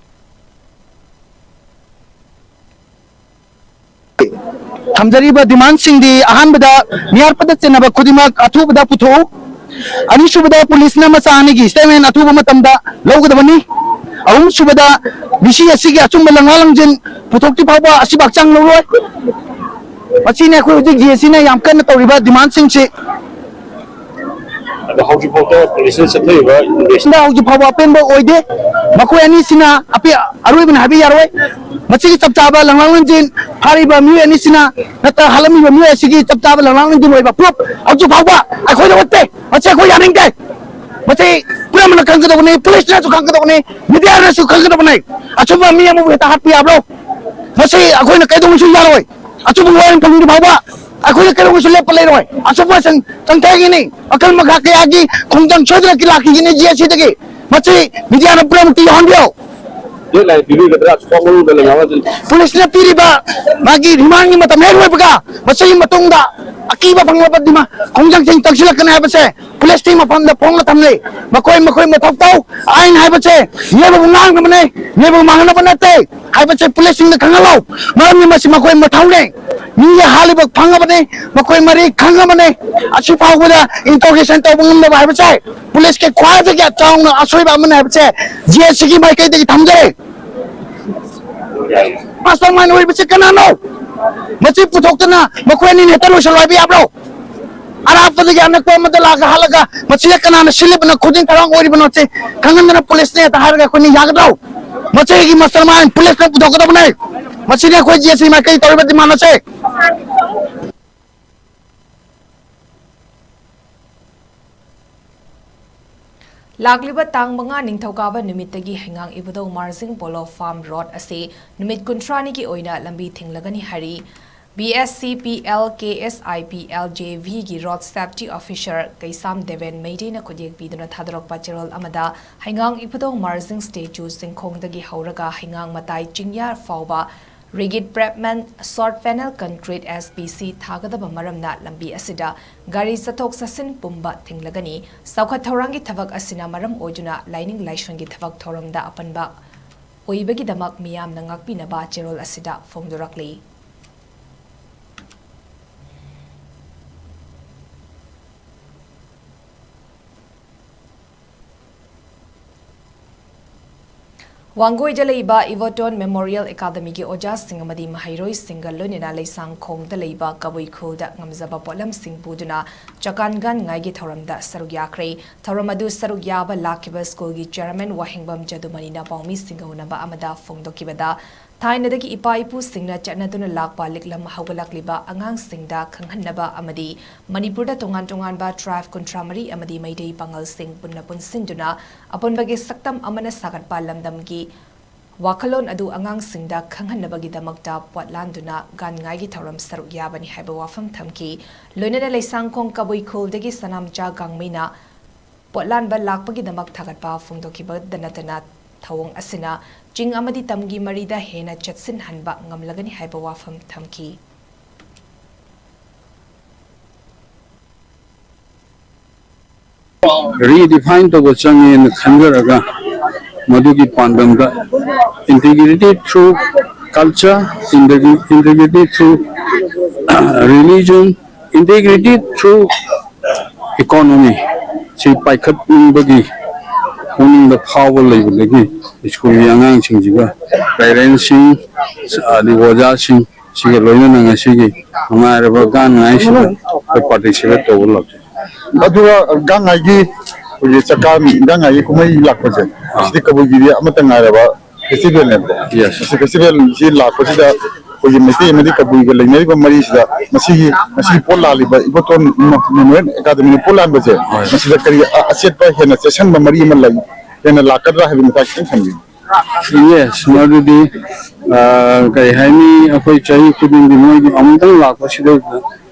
ꯊꯝꯖꯔꯤꯕ demandꯁꯤꯡꯗꯤ, ꯑꯍꯥꯟꯕꯗ ꯃꯤꯍꯥꯠꯄꯗ ꯆꯦꯟꯅꯕ ꯈꯨꯗꯤꯡꯃꯛ ꯑꯊꯨꯕꯗ ꯄꯨꯊꯣꯛꯎ꯫ ꯑꯅꯤꯁꯨꯕꯗ, ꯄꯨꯂꯤꯁꯅ ꯃꯆꯥ ꯑꯅꯤꯒꯤ statement ꯑꯊꯨꯕ ꯃꯇꯝꯗ ꯂꯧꯒꯗꯕꯅꯤ꯫ ꯑꯍꯨꯝꯁꯨꯕꯗ, ꯃꯤꯁꯤ ꯑꯁꯤꯒꯤ ꯑꯆꯨꯝꯕ ꯂꯪꯂꯥ ꯂꯪꯖꯤꯟ ꯄꯨꯊꯣꯛꯇ꯭ꯔꯤ ꯐꯥꯎꯕ ꯑꯁꯤꯕꯨ ꯍꯛꯆꯥꯡ ꯂꯧꯔꯣꯏ꯫ ꯃꯁꯤꯅꯤ ꯑꯩꯈꯣꯏ ꯍꯧꯖꯤꯛ J A Cꯅ ꯌꯥꯝ ꯀꯟꯅ ꯇꯧꯔꯤꯕ demandꯁꯤꯡꯁꯤ꯫ ꯑꯗꯣ ꯍꯧꯖꯤꯛꯐꯥꯎꯗ ꯄꯨꯂꯤꯁꯅ ꯆꯠꯊꯔꯤꯕ investigation ꯍꯧꯖꯤꯛ ꯐꯥꯎꯕ ꯑꯄꯦꯟꯕ ꯑꯣꯏꯗꯦ꯫ ꯃꯈꯣꯏ ꯑꯅꯤꯁꯤꯅ ꯑꯄꯦ-, ꯑꯔꯣꯏꯕꯅꯤ ꯍꯥꯏꯕ ꯌꯥꯔꯣꯏ꯫ ꯃꯁꯤꯒꯤ ꯆꯞ ꯆꯥꯕ ꯂꯪꯂꯥꯡ ꯂꯪꯖꯤꯟ, ꯐꯥꯔꯤꯕ ꯃꯤꯑꯣꯏ ꯑꯅꯤꯁꯤꯅ ꯅꯠꯇ꯭ꯔꯒ ꯍꯥꯠꯂꯝꯃꯤꯕ ꯃꯤꯑꯣꯏ ꯑꯁꯤꯒꯤ ꯆꯞ ꯆꯥꯕ ꯂꯪꯂꯥꯡ ꯂꯪꯖꯤꯟ ꯑꯣꯏꯕ proof ꯍꯧꯖꯤꯛ ꯐꯥꯎꯕ ꯑꯩꯈꯣꯏꯗ ꯎꯠꯇꯦ꯫ ꯃꯁꯤ ꯑꯩꯈꯣꯏ ꯌꯥꯅꯤꯡꯗꯦ꯫ ꯃꯁꯤ ꯄꯨꯝꯅꯃꯛꯅ ꯈꯪꯒꯗꯕꯅꯤ, ꯄꯨꯂꯤꯁꯅꯁꯨ ꯈꯪꯒꯗꯕꯅꯤ, mediaꯅꯁꯨ ꯈꯪꯒꯗꯕꯅꯤ꯫ ꯑꯆꯨꯝꯕ ꯃꯤ ꯑꯃꯕꯨ ꯍꯦꯛꯇ ꯍꯥꯠꯄ ꯌꯥꯕ꯭ꯔꯣ? ꯃꯁꯤ ꯑꯩꯈꯣꯏꯅ ꯀꯩꯗꯧꯉꯩꯁꯨ ꯌꯥꯔꯣꯏ꯫ ꯑꯆꯨꯝꯕ ꯋꯥꯔꯦꯞ ꯐꯪꯗ꯭ꯔꯤ ꯐꯥꯎꯕ ꯑꯩꯈꯣꯏꯅ ꯀꯩꯗꯧꯉꯩꯁꯨ ꯂꯦꯞꯄ ꯂꯩꯔꯣꯏ꯫ ꯑꯆꯨꯝꯕ ꯁꯟ ꯆꯪꯊꯒꯤꯅꯤ꯫ ꯃꯈꯜ ꯃꯈꯥ ꯀꯌꯥꯒꯤ ꯈꯣꯡꯖꯪ ꯁꯣꯏꯗꯅ ꯂꯥꯛꯈꯤꯒꯅꯤ J A Cꯗꯒꯤ꯫ ꯃꯁꯤ mediaꯅ ꯄꯨꯝꯅꯃꯛꯇ ꯌꯧꯍꯟꯕꯤꯌꯨ꯫ ꯗꯦꯠꯂꯥꯏꯟ ꯄꯤꯕꯤꯒꯗ꯭ꯔꯥ? ꯁꯨꯄꯥ ꯃꯅꯨꯡꯗ ꯂꯩꯉꯥꯛꯅ ꯑꯗꯨꯝ ꯄꯨꯂꯤꯁꯅ ꯄꯤꯔꯤꯕ ꯃꯥꯒꯤ ꯔꯤꯃꯥꯟꯒꯤ ꯃꯇꯝ ꯍꯦꯛ ꯂꯣꯏꯕꯒ ꯃꯁꯤꯒꯤ ꯃꯇꯨꯡꯗ ꯑꯀꯤꯕ ꯐꯪꯂꯕ ꯗꯤꯃꯥ-, ꯈꯣꯡꯖꯪꯁꯤꯡ ꯆꯪꯁꯤꯜꯂꯛꯀꯅꯤ ꯍꯥꯏꯕꯁꯦ ꯄꯨꯂꯤꯁꯀꯤ ꯃꯐꯝꯗ ꯐꯣꯡꯅ ꯊꯝꯂꯤ꯫ ꯃꯈꯣꯏ, ꯃꯈꯣꯏ ꯃꯊꯧ ꯇꯧ꯫ ꯑꯥꯏꯟ ꯍꯥꯏꯕꯁꯦ ꯃꯤꯑꯣꯏꯕꯕꯨ ꯉꯥꯡꯅꯕꯅꯦ, ꯃꯤꯑꯣꯏꯕꯕꯨ ꯃꯥꯡꯍꯟꯅꯕ ꯅꯠꯇꯦ ꯍꯥꯏꯕꯁꯦ ꯄꯨꯂꯤꯁꯁꯤꯡꯅ ꯈꯪꯍꯜꯂꯨ꯫ ꯃꯔꯝꯗꯤ ꯃꯁꯤ ꯃꯈꯣꯏ ꯃꯊꯧꯅꯦ꯫ ꯃꯤꯒꯤ ꯍꯥꯠꯂꯤꯕ ꯐꯪꯉꯕꯅꯦ, ꯃꯈꯣꯏ ꯃꯔꯤ ꯈꯪꯉꯕꯅꯦ꯫ ꯑꯁꯤ ꯐꯥꯎꯕꯗ ꯏꯟꯇ꯭ꯔꯣꯒꯦꯁꯟ ꯇꯧꯕ ꯉꯝꯗꯕ ꯍꯥꯏꯕꯁꯦ ꯄꯨꯂꯤꯁꯀꯤ ꯈ꯭ꯋꯥꯏꯗꯒꯤ ꯆꯥꯎꯅ ꯑꯁꯣꯏꯕ ꯑꯃꯅꯤ ꯍꯥꯏꯕꯁꯦ ꯖꯦ ꯑꯦꯁ ꯁꯤꯒꯤ ꯃꯥꯏꯀꯩꯗꯒꯤ ꯊꯝꯖꯔꯦ꯫ ꯃꯥꯁꯇꯔ ꯃꯥꯏꯟ ꯑꯣꯏꯔꯤꯕꯁꯤ ꯀꯅꯥꯅꯣ? ꯃꯁꯤ ꯄꯨꯊꯣꯛꯇꯅ ꯃꯈꯣꯏ ꯑꯅꯤꯅ ꯍꯦꯛꯇ ꯂꯣꯏꯁꯤꯜꯂꯣ ꯍꯥꯏꯕ ꯌꯥꯕ꯭ꯔꯣ? ꯑꯔꯥꯞꯄꯗꯒꯤ ꯑꯅꯛꯄ ꯑꯃꯗ ꯂꯥꯛꯑꯒ ꯍꯥꯠꯂꯒ ꯃꯁꯤꯗ ꯀꯅꯥꯅ ꯁꯤꯜꯂꯤꯕꯅꯣ, ꯈꯨꯖꯤꯡ ꯊꯧꯔꯥꯡ ꯑꯣꯏꯔꯤꯕꯅꯣ, ꯁꯤ ꯈꯪꯍꯟꯗꯅ ꯄꯨꯂꯤꯁꯅꯦ ꯍꯦꯛꯇ ꯍꯥꯏꯔꯒ ꯑꯩꯈꯣꯏꯅ ꯌꯥꯒꯗ꯭ꯔꯣ? ꯃꯁꯤꯒꯤ ꯃꯥꯁꯇꯔ ꯃꯥꯏꯟ ꯄꯨꯂꯤꯁꯅ ꯄꯨꯊꯣꯛꯀꯗꯕꯅꯦ꯫ ꯃꯁꯤꯅꯤ ꯑꯩꯈꯣꯏ ꯖꯦ ꯑꯦꯁ ꯁꯤ ꯃꯥꯏꯀꯩ ꯇꯧꯔꯤꯕ ꯗꯤꯃꯥꯟ ꯑꯁꯦ꯫ ꯂꯥꯛꯂꯤꯕ ꯇꯥꯡ ꯃꯉꯥ ꯅꯤꯡꯊꯧꯀꯥꯕ ꯅꯨꯃꯤꯠꯇꯒꯤ ꯍꯩꯉꯥꯡ ꯏꯕꯨꯙꯧ ꯃꯥꯔꯖꯤꯡ ꯄꯣꯂꯣ ꯐꯥꯔꯝ ꯔꯣꯗ ꯑꯁꯤ ꯅꯨꯃꯤꯠ ꯀꯨꯟꯊ꯭ꯔꯥꯅꯤꯒꯤ ꯑꯣꯏꯅ ꯂꯝꯕꯤ ꯊꯤꯡꯂꯒꯅꯤ ꯍꯥꯏꯔꯤ꯫ B S C P L K S I P L J ꯚꯤꯒꯤ ꯔꯣꯗ ꯁꯦꯐꯇꯤ ꯑꯣꯐꯤꯁꯔ ꯀꯩꯁꯥꯝ ꯗꯦꯕꯦꯟ ꯃꯩꯇꯩꯅ ꯈꯨꯠꯌꯦꯛ ꯄꯤꯗꯨꯅ ꯊꯥꯗꯣꯔꯛꯄ ꯆꯦꯔꯣꯜ ꯑꯃꯗ ꯍꯩꯉꯥꯡ ꯏꯕꯨꯙꯧ ꯃꯥꯔꯖꯤꯡ ꯁ꯭ꯇꯦꯆꯨ ꯆꯤꯡꯈꯣꯡꯗꯒꯤ ꯍꯧꯔꯒ ꯍꯩꯉꯥꯡ ꯃꯇꯥꯏ ꯆꯤꯡꯌꯥ ꯐꯥꯎꯕ ꯔꯤꯒꯤꯠ ꯄꯦꯚꯃꯦꯟꯠ, short panel concrete, S P ꯁꯤ, ꯊꯥꯒꯗꯕ ꯃꯔꯝꯅ ꯂꯝꯕꯤ ꯑꯁꯤꯗ ꯒꯥꯔꯤ ꯆꯠꯊꯣꯛ ꯆꯠꯁꯤꯟ ꯄꯨꯝꯕ ꯊꯤꯡꯂꯒꯅꯤ꯫ ꯆꯥꯎꯈꯠ ꯊꯧꯔꯥꯡꯒꯤ ꯊꯕꯛ ꯑꯁꯤꯅ ꯃꯔꯝ ꯑꯣꯏꯗꯨꯅ ꯂꯥꯏꯅꯤꯡ ꯂꯥꯏꯁꯣꯟꯒꯤ ꯊꯕꯛ ꯊꯧꯔꯝꯗ ꯑꯄꯟꯕ ꯑꯣꯏꯕꯒꯤꯗꯃꯛ ꯃꯤꯌꯥꯝꯅ ꯉꯥꯛꯄꯤꯅꯕ ꯆꯦꯔꯣꯜ ꯑꯁꯤꯗ ꯐꯣꯡꯗꯣꯔꯛꯂꯤ꯫ ꯋꯥꯡꯒꯣꯏꯗ ꯂꯩꯕ ꯏꯕꯣꯇꯣꯟ ꯃꯦꯃꯣꯔꯤꯌꯦꯜ ꯑꯦꯀꯥꯗꯃꯤꯒꯤ ꯑꯣꯖꯥꯁꯤꯡ ꯑꯃꯗꯤ ꯃꯍꯩꯔꯣꯏꯁꯤꯡꯒ ꯂꯣꯏꯅꯅ ꯂꯩꯁꯥꯡꯈꯣꯡꯗ ꯂꯩꯕ ꯀꯕꯨꯏ ꯈꯨꯜꯗ ꯉꯝꯖꯕ ꯄꯣꯠꯂꯝꯁꯤꯡ ꯄꯨꯗꯨꯅ ꯆꯀꯥꯟ ꯒꯥꯟ ꯉꯥꯏꯒꯤ ꯊꯧꯔꯝꯗ ꯁꯔꯨꯛ ꯌꯥꯈ꯭ꯔꯦ꯫ ꯊꯧꯔꯝ ꯑꯗꯨ ꯁꯔꯨꯛ ꯌꯥꯕ ꯂꯥꯛꯈꯤꯕ ꯁ꯭ꯀꯨꯜꯒꯤ ꯆꯤꯌꯔꯃꯦꯟ ꯋꯥꯍꯦꯡꯕꯝ ꯖꯗꯨꯃꯅꯤꯅ ꯄꯥꯎꯃꯤꯁꯤꯡꯒ ꯎꯅꯕ ꯑꯃꯗ ꯐꯣꯡꯗꯣꯛꯈꯤꯕꯗ, ꯊꯥꯏꯅꯗꯒꯤ ꯏꯄꯥ ꯏꯄꯨꯁꯤꯡꯅ ꯆꯠꯅꯗꯨꯅ ꯂꯥꯛꯄ ꯂꯤꯛꯂꯝ ꯍꯧꯒꯠꯂꯛꯂꯤꯕ ꯑꯉꯥꯡꯁꯤꯡꯗ ꯈꯪꯍꯟꯅꯕ ꯑꯃꯗꯤ ꯃꯅꯤꯄꯨꯔꯗ ꯇꯣꯉꯥꯟ ꯇꯣꯉꯥꯟꯕ ꯇ꯭ꯔꯥꯏꯕ ꯀꯨꯟꯊ꯭ꯔꯥ ꯃꯔꯤ ꯑꯃꯗꯤ ꯃꯩꯇꯩ ꯄꯥꯉꯜꯁꯤꯡ ꯄꯨꯟꯅ ꯄꯨꯟꯁꯤꯟꯗꯨꯅ ꯑꯄꯨꯟꯕꯒꯤ ꯁꯛꯇꯝ ꯑꯃꯅ ꯁꯥꯒꯠꯄ ꯂꯝꯗꯝꯒꯤ ꯋꯥꯈꯜꯂꯣꯟ ꯑꯗꯨ ꯑꯉꯥꯡꯁꯤꯡꯗ ꯈꯪꯍꯟꯅꯕꯒꯤꯗꯃꯛꯇ ꯄꯣꯠꯂꯥꯟꯗꯨꯅ ꯒꯥꯟꯉꯥꯏꯒꯤ ꯊꯧꯔꯝ ꯁꯔꯨꯛ ꯌꯥꯕꯅꯤ ꯍꯥꯏꯕ ꯋꯥꯐꯝ ꯊꯝꯈꯤ꯫ ꯂꯣꯏꯅꯅ ꯂꯩꯁꯥꯡꯈꯣꯡ ꯀꯕꯨꯏ ꯈꯨꯜꯗꯒꯤ ꯁꯅꯥꯝꯆꯥ ꯒꯥꯡꯃꯩꯅ ꯄꯣꯠꯂꯥꯟꯕ ꯂꯥꯛꯄꯒꯤꯗꯃꯛ ꯊꯥꯒꯠꯄ ꯐꯣꯡꯗꯣꯛꯈꯤꯕꯗ ꯅꯠꯇꯅ, ꯊꯧꯑꯣꯡ ꯑꯁꯤꯅ ꯆꯤꯡ ꯑꯃꯗꯤ ꯇꯝꯒꯤ ꯃꯔꯤꯗ ꯍꯦꯟꯅ ꯆꯦꯠꯁꯤꯟꯍꯟꯕ ꯉꯝꯂꯒꯅꯤ ꯍꯥꯏꯕ ꯋꯥꯐꯝ ꯊꯝꯈꯤ꯫ ꯔꯤꯗꯤꯐꯥꯏꯟ ꯇꯧꯕ ꯆꯪꯉꯦꯅ ꯈꯟꯖꯔꯒ, ꯃꯗꯨꯒꯤ ꯄꯥꯟꯗꯝꯗ integrity through culture, integrity through religion, integrity through economy ꯁꯤ ꯄꯥꯏꯈꯠꯅꯤꯡꯕꯒꯤ ꯄꯨꯛꯅꯤꯡꯗ ꯐꯥꯎꯕ ꯂꯩꯕꯗꯒꯤ, ꯁ꯭ꯀꯨꯜꯒꯤ ꯑꯉꯥꯡꯁꯤꯡꯁꯤꯒ, ꯄꯦꯔꯦꯟꯁꯁꯤꯡ, ꯑꯗꯒꯤ ꯑꯣꯖꯥꯁꯤꯡ, ꯁꯤꯒ ꯂꯣꯏꯅꯅ ꯉꯁꯤꯒꯤ ꯅꯨꯡꯉꯥꯏꯔꯕ ꯒꯥꯟ ꯉꯥꯏꯁꯤꯗ ꯑꯩꯈꯣꯏ ꯄꯥꯔꯇꯤꯁꯤꯄꯦꯠ ꯇꯧꯕ ꯂꯥꯛꯆꯩ꯫ ꯑꯗꯨꯒ ꯒꯥꯡꯉꯥꯏꯒꯤ, ꯑꯩꯈꯣꯏꯒꯤ ꯆꯥꯛꯀꯥꯟ ꯒꯥꯡꯉꯥꯏꯒꯤ ꯀꯨꯝꯍꯩ ꯂꯥꯛꯄꯁꯦ, ꯑꯥ꯫ ꯁꯤꯗꯤ ꯀꯕꯨꯏꯒꯤꯗꯤ ꯑꯃꯠꯇ ꯉꯥꯏꯔꯕ ꯐꯦꯁꯇꯤꯚꯦꯜꯅꯦꯕꯀꯣ꯫ Yes꯫ ꯃꯁꯤ ꯐꯦꯁꯇꯤꯚꯦꯜꯁꯤ ꯂꯥꯛꯄꯁꯤꯗ ꯑꯩꯈꯣꯏꯒꯤ ꯃꯩꯇꯩ ꯑꯃꯗꯤ ꯀꯕꯨꯏꯒ ꯂꯩꯅꯔꯤꯕ ꯃꯔꯤꯁꯤꯗ ꯃꯁꯤꯒꯤ, ꯉꯁꯤ ꯄꯣꯠ ꯂꯥꯜꯂꯤꯕ ꯏꯕꯣꯇꯣꯟ ꯃꯦꯃꯣꯔꯤꯌꯦꯜ ꯑꯦꯀꯥꯗꯃꯤꯅ ꯄꯣꯠ ꯂꯥꯟꯕꯁꯦ, ꯍꯣꯏ꯫ ꯃꯁꯤꯗ ꯀꯔꯤ ꯑ-, ꯑꯆꯦꯠꯄ ꯍꯦꯟꯅ ꯆꯦꯠꯁꯤꯟꯕ ꯃꯔꯤ ꯑꯃ ꯂꯩ, ꯍꯦꯟꯅ ꯂꯥꯛꯀꯗ꯭ꯔꯥ ꯍꯥꯏꯕꯒꯤ ꯃꯇꯥꯡ ꯈꯤꯇꯪ ꯊꯝꯕꯤꯌꯨ꯫ Yes, ꯃꯗꯨꯗꯤ, ꯑ, ꯀꯔꯤ ꯍꯥꯏꯅꯤ, ꯑꯩꯈꯣꯏ ꯆꯍꯤ ꯈꯨꯗꯤꯡꯒꯤ ꯃꯣꯏꯒꯤ ꯑꯃꯨꯛꯇꯪ ꯂꯥꯛꯄꯁꯤꯗ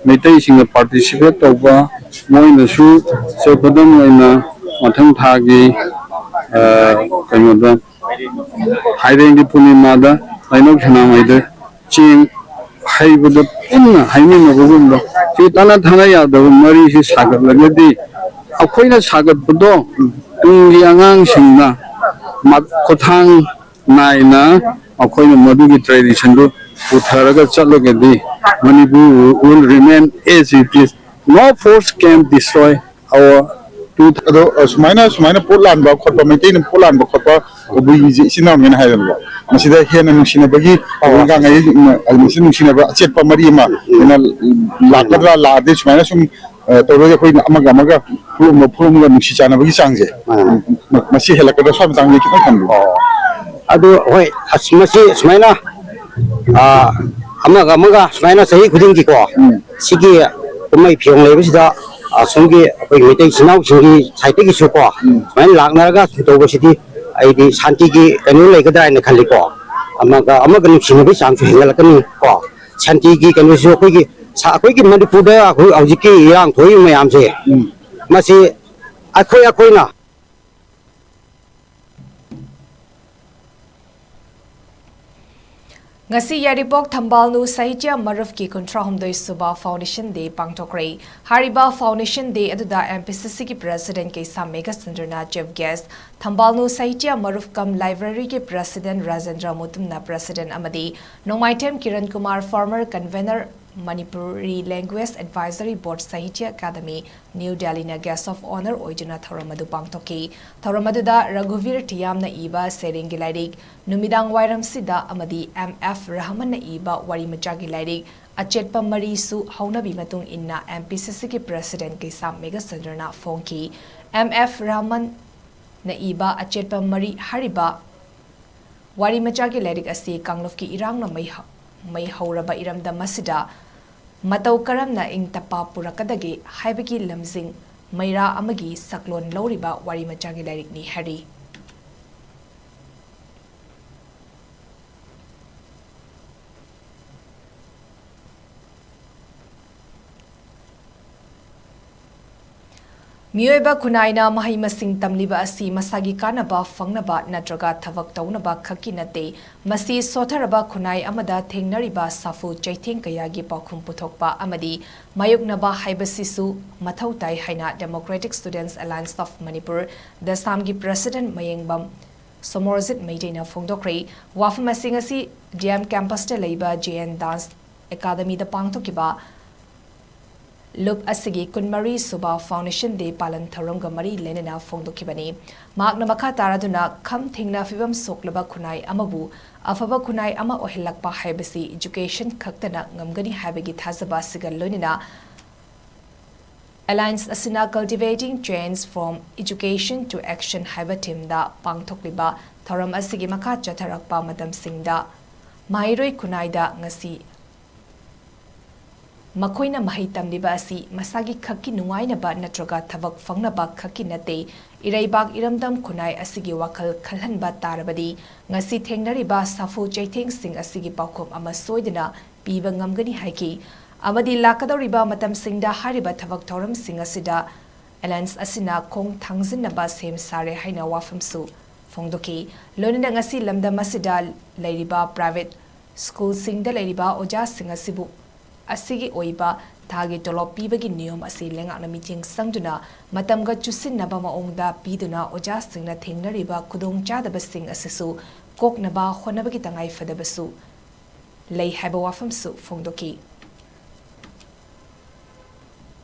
ꯃꯩꯇꯩꯁꯤꯡꯅ ꯄꯥꯔꯇꯤꯁꯤꯄꯦꯠ ꯇꯧꯕ, ꯃꯣꯏꯅꯁꯨ ꯆꯠꯄꯗꯝ ꯑꯣꯏꯅ ꯃꯊꯪ ꯊꯥꯒꯤ, ꯑ, ꯀꯩꯅꯣꯗ, ꯍꯥꯏꯔꯦꯡꯒꯤ ꯄꯨꯔꯅꯤꯃꯥꯗ ꯂꯩꯅꯧ ꯁꯅꯥꯃꯍꯤꯗ ꯆꯦꯡ ꯍꯩꯕꯗ ꯄꯨꯟꯅ ꯍꯩꯃꯤꯟꯅꯕꯒꯨꯝꯕ, ꯁꯤ ꯇꯠꯅ ꯊꯥꯅ ꯌꯥꯗꯕ ꯃꯔꯤꯁꯤ ꯁꯥꯒꯠꯂꯒꯗꯤ, ꯑꯩꯈꯣꯏꯅ ꯁꯥꯒꯠꯄꯗꯣ ꯇꯨꯡꯒꯤ ꯑꯉꯥꯡꯁꯤꯡꯅ ꯃ-, ꯈꯣꯡꯊꯥꯡ ꯅꯥꯏꯅ ꯑꯩꯈꯣꯏꯅ ꯃꯗꯨꯒꯤ ꯇ꯭ꯔꯦꯗꯤꯁꯟꯗꯨ ꯄꯨꯊꯔꯒ ꯆꯠꯂꯒꯗꯤ, Manipur will remain as it is. No force can destroy our two ꯑꯗꯣ, ꯑ, ꯁꯨꯃꯥꯏꯅ, ꯁꯨꯃꯥꯏꯅ ꯄꯣꯠ ꯂꯥꯟꯕ ꯈꯣꯠꯄ, ꯃꯩꯇꯩꯅ ꯄꯣꯠ ꯂꯥꯟꯕ ꯈꯣꯠꯄ, ꯀꯕꯨꯏꯒꯤꯁꯦ ꯏꯆꯤꯟ ꯏꯅꯥꯎꯅꯦꯅ ꯍꯥꯏꯔꯕꯀꯣ, ꯃꯁꯤꯗ ꯍꯦꯟꯅ ꯅꯨꯡꯁꯤꯅꯕꯒꯤ, ꯑ, ꯒꯥꯡꯉꯥꯏ, ꯑ, ꯃꯁꯤ ꯅꯨꯡꯁꯤꯅꯕ ꯑꯆꯦꯠꯄ ꯃꯔꯤ ꯑꯃ ꯍꯦꯟꯅ ꯂꯥꯛꯀꯗ꯭ꯔꯥ, ꯂꯥꯛꯑꯗꯤ ꯁꯨꯃꯥꯏꯅ ꯁꯨꯝ, ꯑ, ꯇꯧꯔꯒ ꯑꯩꯈꯣꯏꯅ ꯑꯃꯒ ꯑꯃꯒ ꯐꯨꯔꯨꯝꯕ, ꯐꯨꯔꯨꯝꯒ ꯅꯨꯡꯁꯤ ꯆꯥꯟꯅꯕꯒꯤ ꯆꯥꯡꯁꯦ, ꯑ꯫ ꯃ-, ꯃꯁꯤ ꯍꯦꯜꯂꯛꯀꯗ꯭ꯔꯥ? ꯁ꯭ꯋꯥꯏ ꯃꯇꯥꯡꯗ ꯈꯤꯇꯪ ꯊꯝꯕꯤꯌꯨ꯫ ꯑꯣ꯫ ꯑꯗꯨ ꯍꯣꯏ, ꯑꯁ, ꯃꯁꯤ ꯁꯨꯃꯥꯏꯅ, ꯑ, ꯑꯃꯒ ꯑꯃꯒ ꯁꯨꯃꯥꯏꯅ ꯆꯍꯤ ꯈꯨꯗꯤꯡꯒꯤꯀꯣ, ꯎꯝ꯫ ꯁꯤꯒꯤ ꯀꯨꯝꯍꯩ ꯐꯤꯌꯣꯡ ꯂꯩꯕꯁꯤꯗ, ꯑꯁꯣꯝꯒꯤ ꯑꯩꯈꯣꯏ ꯃꯩꯇꯩ ꯏꯆꯤꯟ ꯏꯅꯥꯎꯁꯤꯡꯒꯤ ꯁꯥꯏꯠꯇꯒꯤꯁꯨ ꯀꯣ, ꯎꯝ꯫ ꯁꯨꯃꯥꯏꯅ ꯂꯥꯛꯅꯔꯒ ꯁꯨꯝ ꯇꯧꯕꯁꯤꯗꯤ ꯑꯩꯗꯤ ꯁꯥꯟꯇꯤꯒꯤ ꯀꯩꯅꯣ ꯂꯩꯒꯗ꯭ꯔꯥ ꯍꯥꯏꯅ ꯈꯜꯂꯤꯀꯣ꯫ ꯑꯃꯒ ꯑꯃꯒ ꯅꯨꯡꯁꯤꯅꯕꯒꯤ ꯆꯥꯡꯁꯨ ꯍꯦꯟꯒꯠꯂꯛꯀꯅꯤ ꯀꯣ꯫ ꯁꯥꯟꯇꯤꯒꯤ ꯀꯩꯅꯣꯁꯨ ꯑꯩꯈꯣꯏꯒꯤ ꯁ-, ꯑꯩꯈꯣꯏꯒꯤ ꯃꯅꯤꯄꯨꯔꯗ ꯑꯩꯈꯣꯏ ꯍꯧꯖꯤꯛꯀꯤ ꯏꯔꯥꯡ ꯊꯣꯛꯏꯕ ꯃꯌꯥꯝꯁꯦ, ꯎꯝ꯫ ꯃꯁꯤ ꯑꯩꯈꯣꯏ, ꯑꯩꯈꯣꯏꯅ ꯉꯁꯤ ꯌꯥꯏꯔꯤꯄꯣꯛ ꯊꯝꯕꯥꯜꯅꯨ ꯁꯥꯍꯤꯇ꯭ꯌ ꯃꯔꯨꯞꯀꯤ ꯀꯨꯟꯊ꯭ꯔꯥ ꯍꯨꯝꯗꯣꯏ ꯁꯨꯕ Foundation Day ꯄꯥꯡꯊꯣꯛꯈ꯭ꯔꯦ꯫ ꯍꯥꯏꯔꯤꯕ Foundation Day ꯑꯗꯨꯗ M P C Cꯒꯤ President ꯀꯩꯁꯥꯝ ꯃꯦꯘꯆꯟꯗ꯭ꯔꯅ Chief Guest, ꯊꯝꯕꯥꯜꯅꯨ ꯁꯥꯍꯤꯇ꯭ꯌ ꯃꯔꯨꯞ cum Libraryꯒꯤ President ꯔꯥꯖꯦꯟꯗ꯭ꯔ ꯃꯨꯇꯨꯝꯅ President ꯑꯃꯗꯤ ꯅꯣꯡꯃꯥꯏꯊꯦꯝ Kiran Kumar, former Convener, Manipuri Language Advisory Board, Sahitya Academy, New Delhiꯅ Guest of Honour ꯑꯣꯏꯗꯨꯅ ꯊꯧꯔꯝ ꯑꯗꯨ ꯄꯥꯡꯊꯣꯛꯈꯤ꯫ ꯊꯧꯔꯝ ꯑꯗꯨꯗ ꯔꯘꯨꯕꯤꯔ ꯊꯤꯌꯥꯝꯅ ꯏꯕ ꯁꯩꯔꯦꯡꯒꯤ ꯂꯥꯏꯔꯤꯛ ꯅꯨꯃꯤꯗꯥꯡ ꯋꯥꯏꯔꯝꯁꯤꯗ ꯑꯃꯗꯤ M F ꯔꯍꯃꯟꯅ ꯏꯕ ꯋꯥꯔꯤ ꯃꯆꯥꯒꯤ ꯂꯥꯏꯔꯤꯛ ꯑꯆꯦꯠꯄ ꯃꯔꯤꯁꯨ ꯍꯧꯅꯕꯤ ꯃꯇꯨꯡ ꯏꯟꯅ M P C Cꯒꯤ President ꯀꯩꯁꯥꯝ ꯃꯦꯘꯆꯟꯗ꯭ꯔꯅ ꯐꯣꯡꯈꯤ꯫ M F ꯔꯍꯃꯟꯅ ꯏꯕ ꯑꯆꯦꯠꯄ ꯃꯔꯤ ꯍꯥꯏꯔꯤꯕ ꯋꯥꯔꯤ ꯃꯆꯥꯒꯤ ꯂꯥꯏꯔꯤꯛ ꯑꯁꯤ ꯀꯥꯡꯂꯨꯞꯀꯤ ꯏꯔꯥꯡꯅ ꯃꯩ ꯍ-, ꯃꯩ ꯍꯧꯔꯕ ꯏꯔꯝꯗꯝ ꯑꯁꯤꯗ ꯃꯇꯧ ꯀꯔꯝꯅ ꯏꯪ ꯇꯞꯄ ꯄꯨꯔꯛꯀꯗꯒꯦ ꯍꯥꯏꯕꯒꯤ ꯂꯝꯖꯤꯡ ꯃꯩꯔꯥ ꯑꯃꯒꯤ ꯁꯛꯂꯣꯟ ꯂꯧꯔꯤꯕ ꯋꯥꯔꯤ ꯃꯆꯥꯒꯤ ꯂꯥꯏꯔꯤꯛꯅꯤ ꯍꯥꯏꯔꯤ꯫ ꯃꯤꯑꯣꯏꯕ ꯈꯨꯟꯅꯥꯏꯅ ꯃꯍꯩ ꯃꯁꯤꯡ ꯇꯝꯂꯤꯕ ꯑꯁꯤ ꯃꯁꯥꯒꯤ ꯀꯥꯟꯅꯕ ꯐꯪꯅꯕ ꯅꯠꯇ꯭ꯔꯒ ꯊꯕꯛ ꯇꯧꯅꯕ ꯈꯛꯀꯤ ꯅꯠꯇꯦ꯫ ꯃꯁꯤ ꯁꯣꯠꯊꯔꯕ ꯈꯨꯟꯅꯥꯏ ꯑꯃꯗ ꯊꯦꯡꯅꯔꯤꯕ ꯁꯥꯐꯨ ꯆꯩꯊꯦꯡ ꯀꯌꯥꯒꯤ ꯄꯥꯎꯈꯨꯝ ꯄꯨꯊꯣꯛꯄ ꯑꯃꯗꯤ ꯃꯥꯌꯣꯛꯅꯕ ꯍꯥꯏꯕꯁꯤꯁꯨ ꯃꯊꯧ ꯇꯥꯏ ꯍꯥꯏꯅ Democratic Students Alliance of Manipur, ꯗꯁꯥꯝꯒꯤ President ꯃꯌꯦꯡꯕꯝ ꯁꯣꯃꯣꯔꯖꯤꯠ ꯃꯩꯇꯩꯅ ꯐꯣꯡꯗꯣꯛꯈ꯭ꯔꯦ꯫ ꯋꯥꯐꯝ ꯑꯁꯤ ꯉꯁꯤ D M Campusꯇ ꯂꯩꯕ J N Dance Academyꯗ ꯄꯥꯡꯊꯣꯛꯈꯤꯕ ꯂꯨꯞ ꯑꯁꯤꯒꯤ ꯀꯨꯟꯃꯔꯤ ꯁꯨꯕ Foundation Day ꯄꯥꯂꯟ ꯊꯧꯔꯝꯒ ꯃꯔꯤ ꯂꯩꯅꯅ ꯐꯣꯡꯗꯣꯛꯈꯤꯕꯅꯤ꯫ ꯃꯍꯥꯛꯅ ꯃꯈꯥ ꯇꯥꯔꯗꯨꯅ, ꯈꯝ ꯊꯦꯡꯅ ꯐꯤꯕꯝ ꯁꯣꯛꯂꯕ ꯈꯨꯟꯅꯥꯏ ꯑꯃꯕꯨ ꯑꯐꯕ ꯈꯨꯟꯅꯥꯏ ꯑꯃ ꯑꯣꯏꯍꯜꯂꯛꯄ ꯍꯥꯏꯕꯁꯤ education ꯈꯛꯇꯅ ꯉꯝꯒꯅꯤ ꯍꯥꯏꯕꯒꯤ ꯊꯥꯖꯕ ꯑꯁꯤꯒ ꯂꯣꯏꯅꯅ Alliance ꯑꯁꯤꯅ Cultivating Change from Education to Action ꯍꯥꯏꯕ themeꯗ ꯄꯥꯡꯊꯣꯛꯂꯤꯕ ꯊꯧꯔꯝ ꯑꯁꯤꯒꯤ ꯃꯈꯥ ꯆꯠꯊꯔꯛꯄ ꯃꯇꯝꯁꯤꯡꯗ ꯃꯍꯩꯔꯣꯏ ꯈꯨꯟꯅꯥꯏꯗ ꯉꯁꯤ ꯃꯈꯣꯏꯅ ꯃꯍꯩ ꯇꯝꯂꯤꯕ ꯑꯁꯤ ꯃꯁꯥꯒꯤ ꯈꯛꯀꯤ ꯅꯨꯡꯉꯥꯏꯅꯕ ꯅꯠꯇ꯭ꯔꯒ ꯊꯕꯛ ꯐꯪꯅꯕ ꯈꯛꯀꯤ ꯅꯠꯇꯦ, ꯏꯔꯩꯕꯥꯛ ꯏꯔꯝꯗꯝ ꯈꯨꯟꯅꯥꯏ ꯑꯁꯤꯒꯤ ꯋꯥꯈꯜ ꯈꯜꯍꯟꯕ ꯇꯥꯔꯕꯗꯤ ꯉꯁꯤ ꯊꯦꯡꯅꯔꯤꯕ ꯁꯥꯐꯨ ꯆꯩꯊꯦꯡꯁꯤꯡ ꯑꯁꯤꯒꯤ ꯄꯥꯎꯈꯨꯝ ꯑꯃ ꯁꯣꯏꯗꯅ ꯄꯤꯕ ꯉꯝꯒꯅꯤ ꯍꯥꯏꯈꯤ꯫ ꯑꯃꯗꯤ ꯂꯥꯛꯀꯗꯧꯔꯤꯕ ꯃꯇꯝꯁꯤꯡꯗ ꯍꯥꯏꯔꯤꯕ ꯊꯕꯛ ꯊꯧꯔꯝꯁꯤꯡ ꯑꯁꯤꯗ Alliance ꯑꯁꯤꯅ ꯈꯣꯡ ꯊꯥꯡꯖꯤꯟꯅꯕ ꯁꯦꯝ ꯁꯥꯔꯦ ꯍꯥꯏꯅ ꯋꯥꯐꯝꯁꯨ ꯐꯣꯡꯗꯣꯛꯈꯤ꯫ ꯂꯣꯏꯅꯅ ꯉꯁꯤ ꯂꯝꯗꯝ ꯑꯁꯤꯗ ꯂꯩꯔꯤꯕ private ꯁ꯭ꯀꯨꯜꯁꯤꯡꯗ ꯂꯩꯔꯤꯕ ꯑꯣꯖꯥꯁꯤꯡ ꯑꯁꯤꯕꯨ ꯑꯁꯤꯒꯤ ꯑꯣꯏꯕ ꯊꯥꯒꯤ ꯇꯣꯂꯣꯞ ꯄꯤꯕꯒꯤ ꯅꯤꯌꯣꯝ ꯑꯁꯤ ꯂꯩꯉꯥꯛꯅ ꯃꯤꯠꯌꯦꯡ ꯆꯪꯗꯨꯅ ꯃꯇꯝꯒ ꯆꯨꯁꯤꯟꯅꯕ ꯃꯑꯣꯡꯗ ꯄꯤꯗꯨꯅ ꯑꯣꯖꯥꯁꯤꯡꯅ ꯊꯦꯡꯅꯔꯤꯕ ꯈꯨꯗꯣꯡꯆꯥꯗꯕꯁꯤꯡ ꯑꯁꯤꯁꯨ ꯀꯣꯛꯅꯕ ꯍꯣꯠꯅꯕꯒꯤ ꯇꯉꯥꯏꯐꯗꯕꯁꯨ ꯂꯩ ꯍꯥꯏꯕ ꯋꯥꯐꯝꯁꯨ ꯐꯣꯡꯗꯣꯛꯈꯤ꯫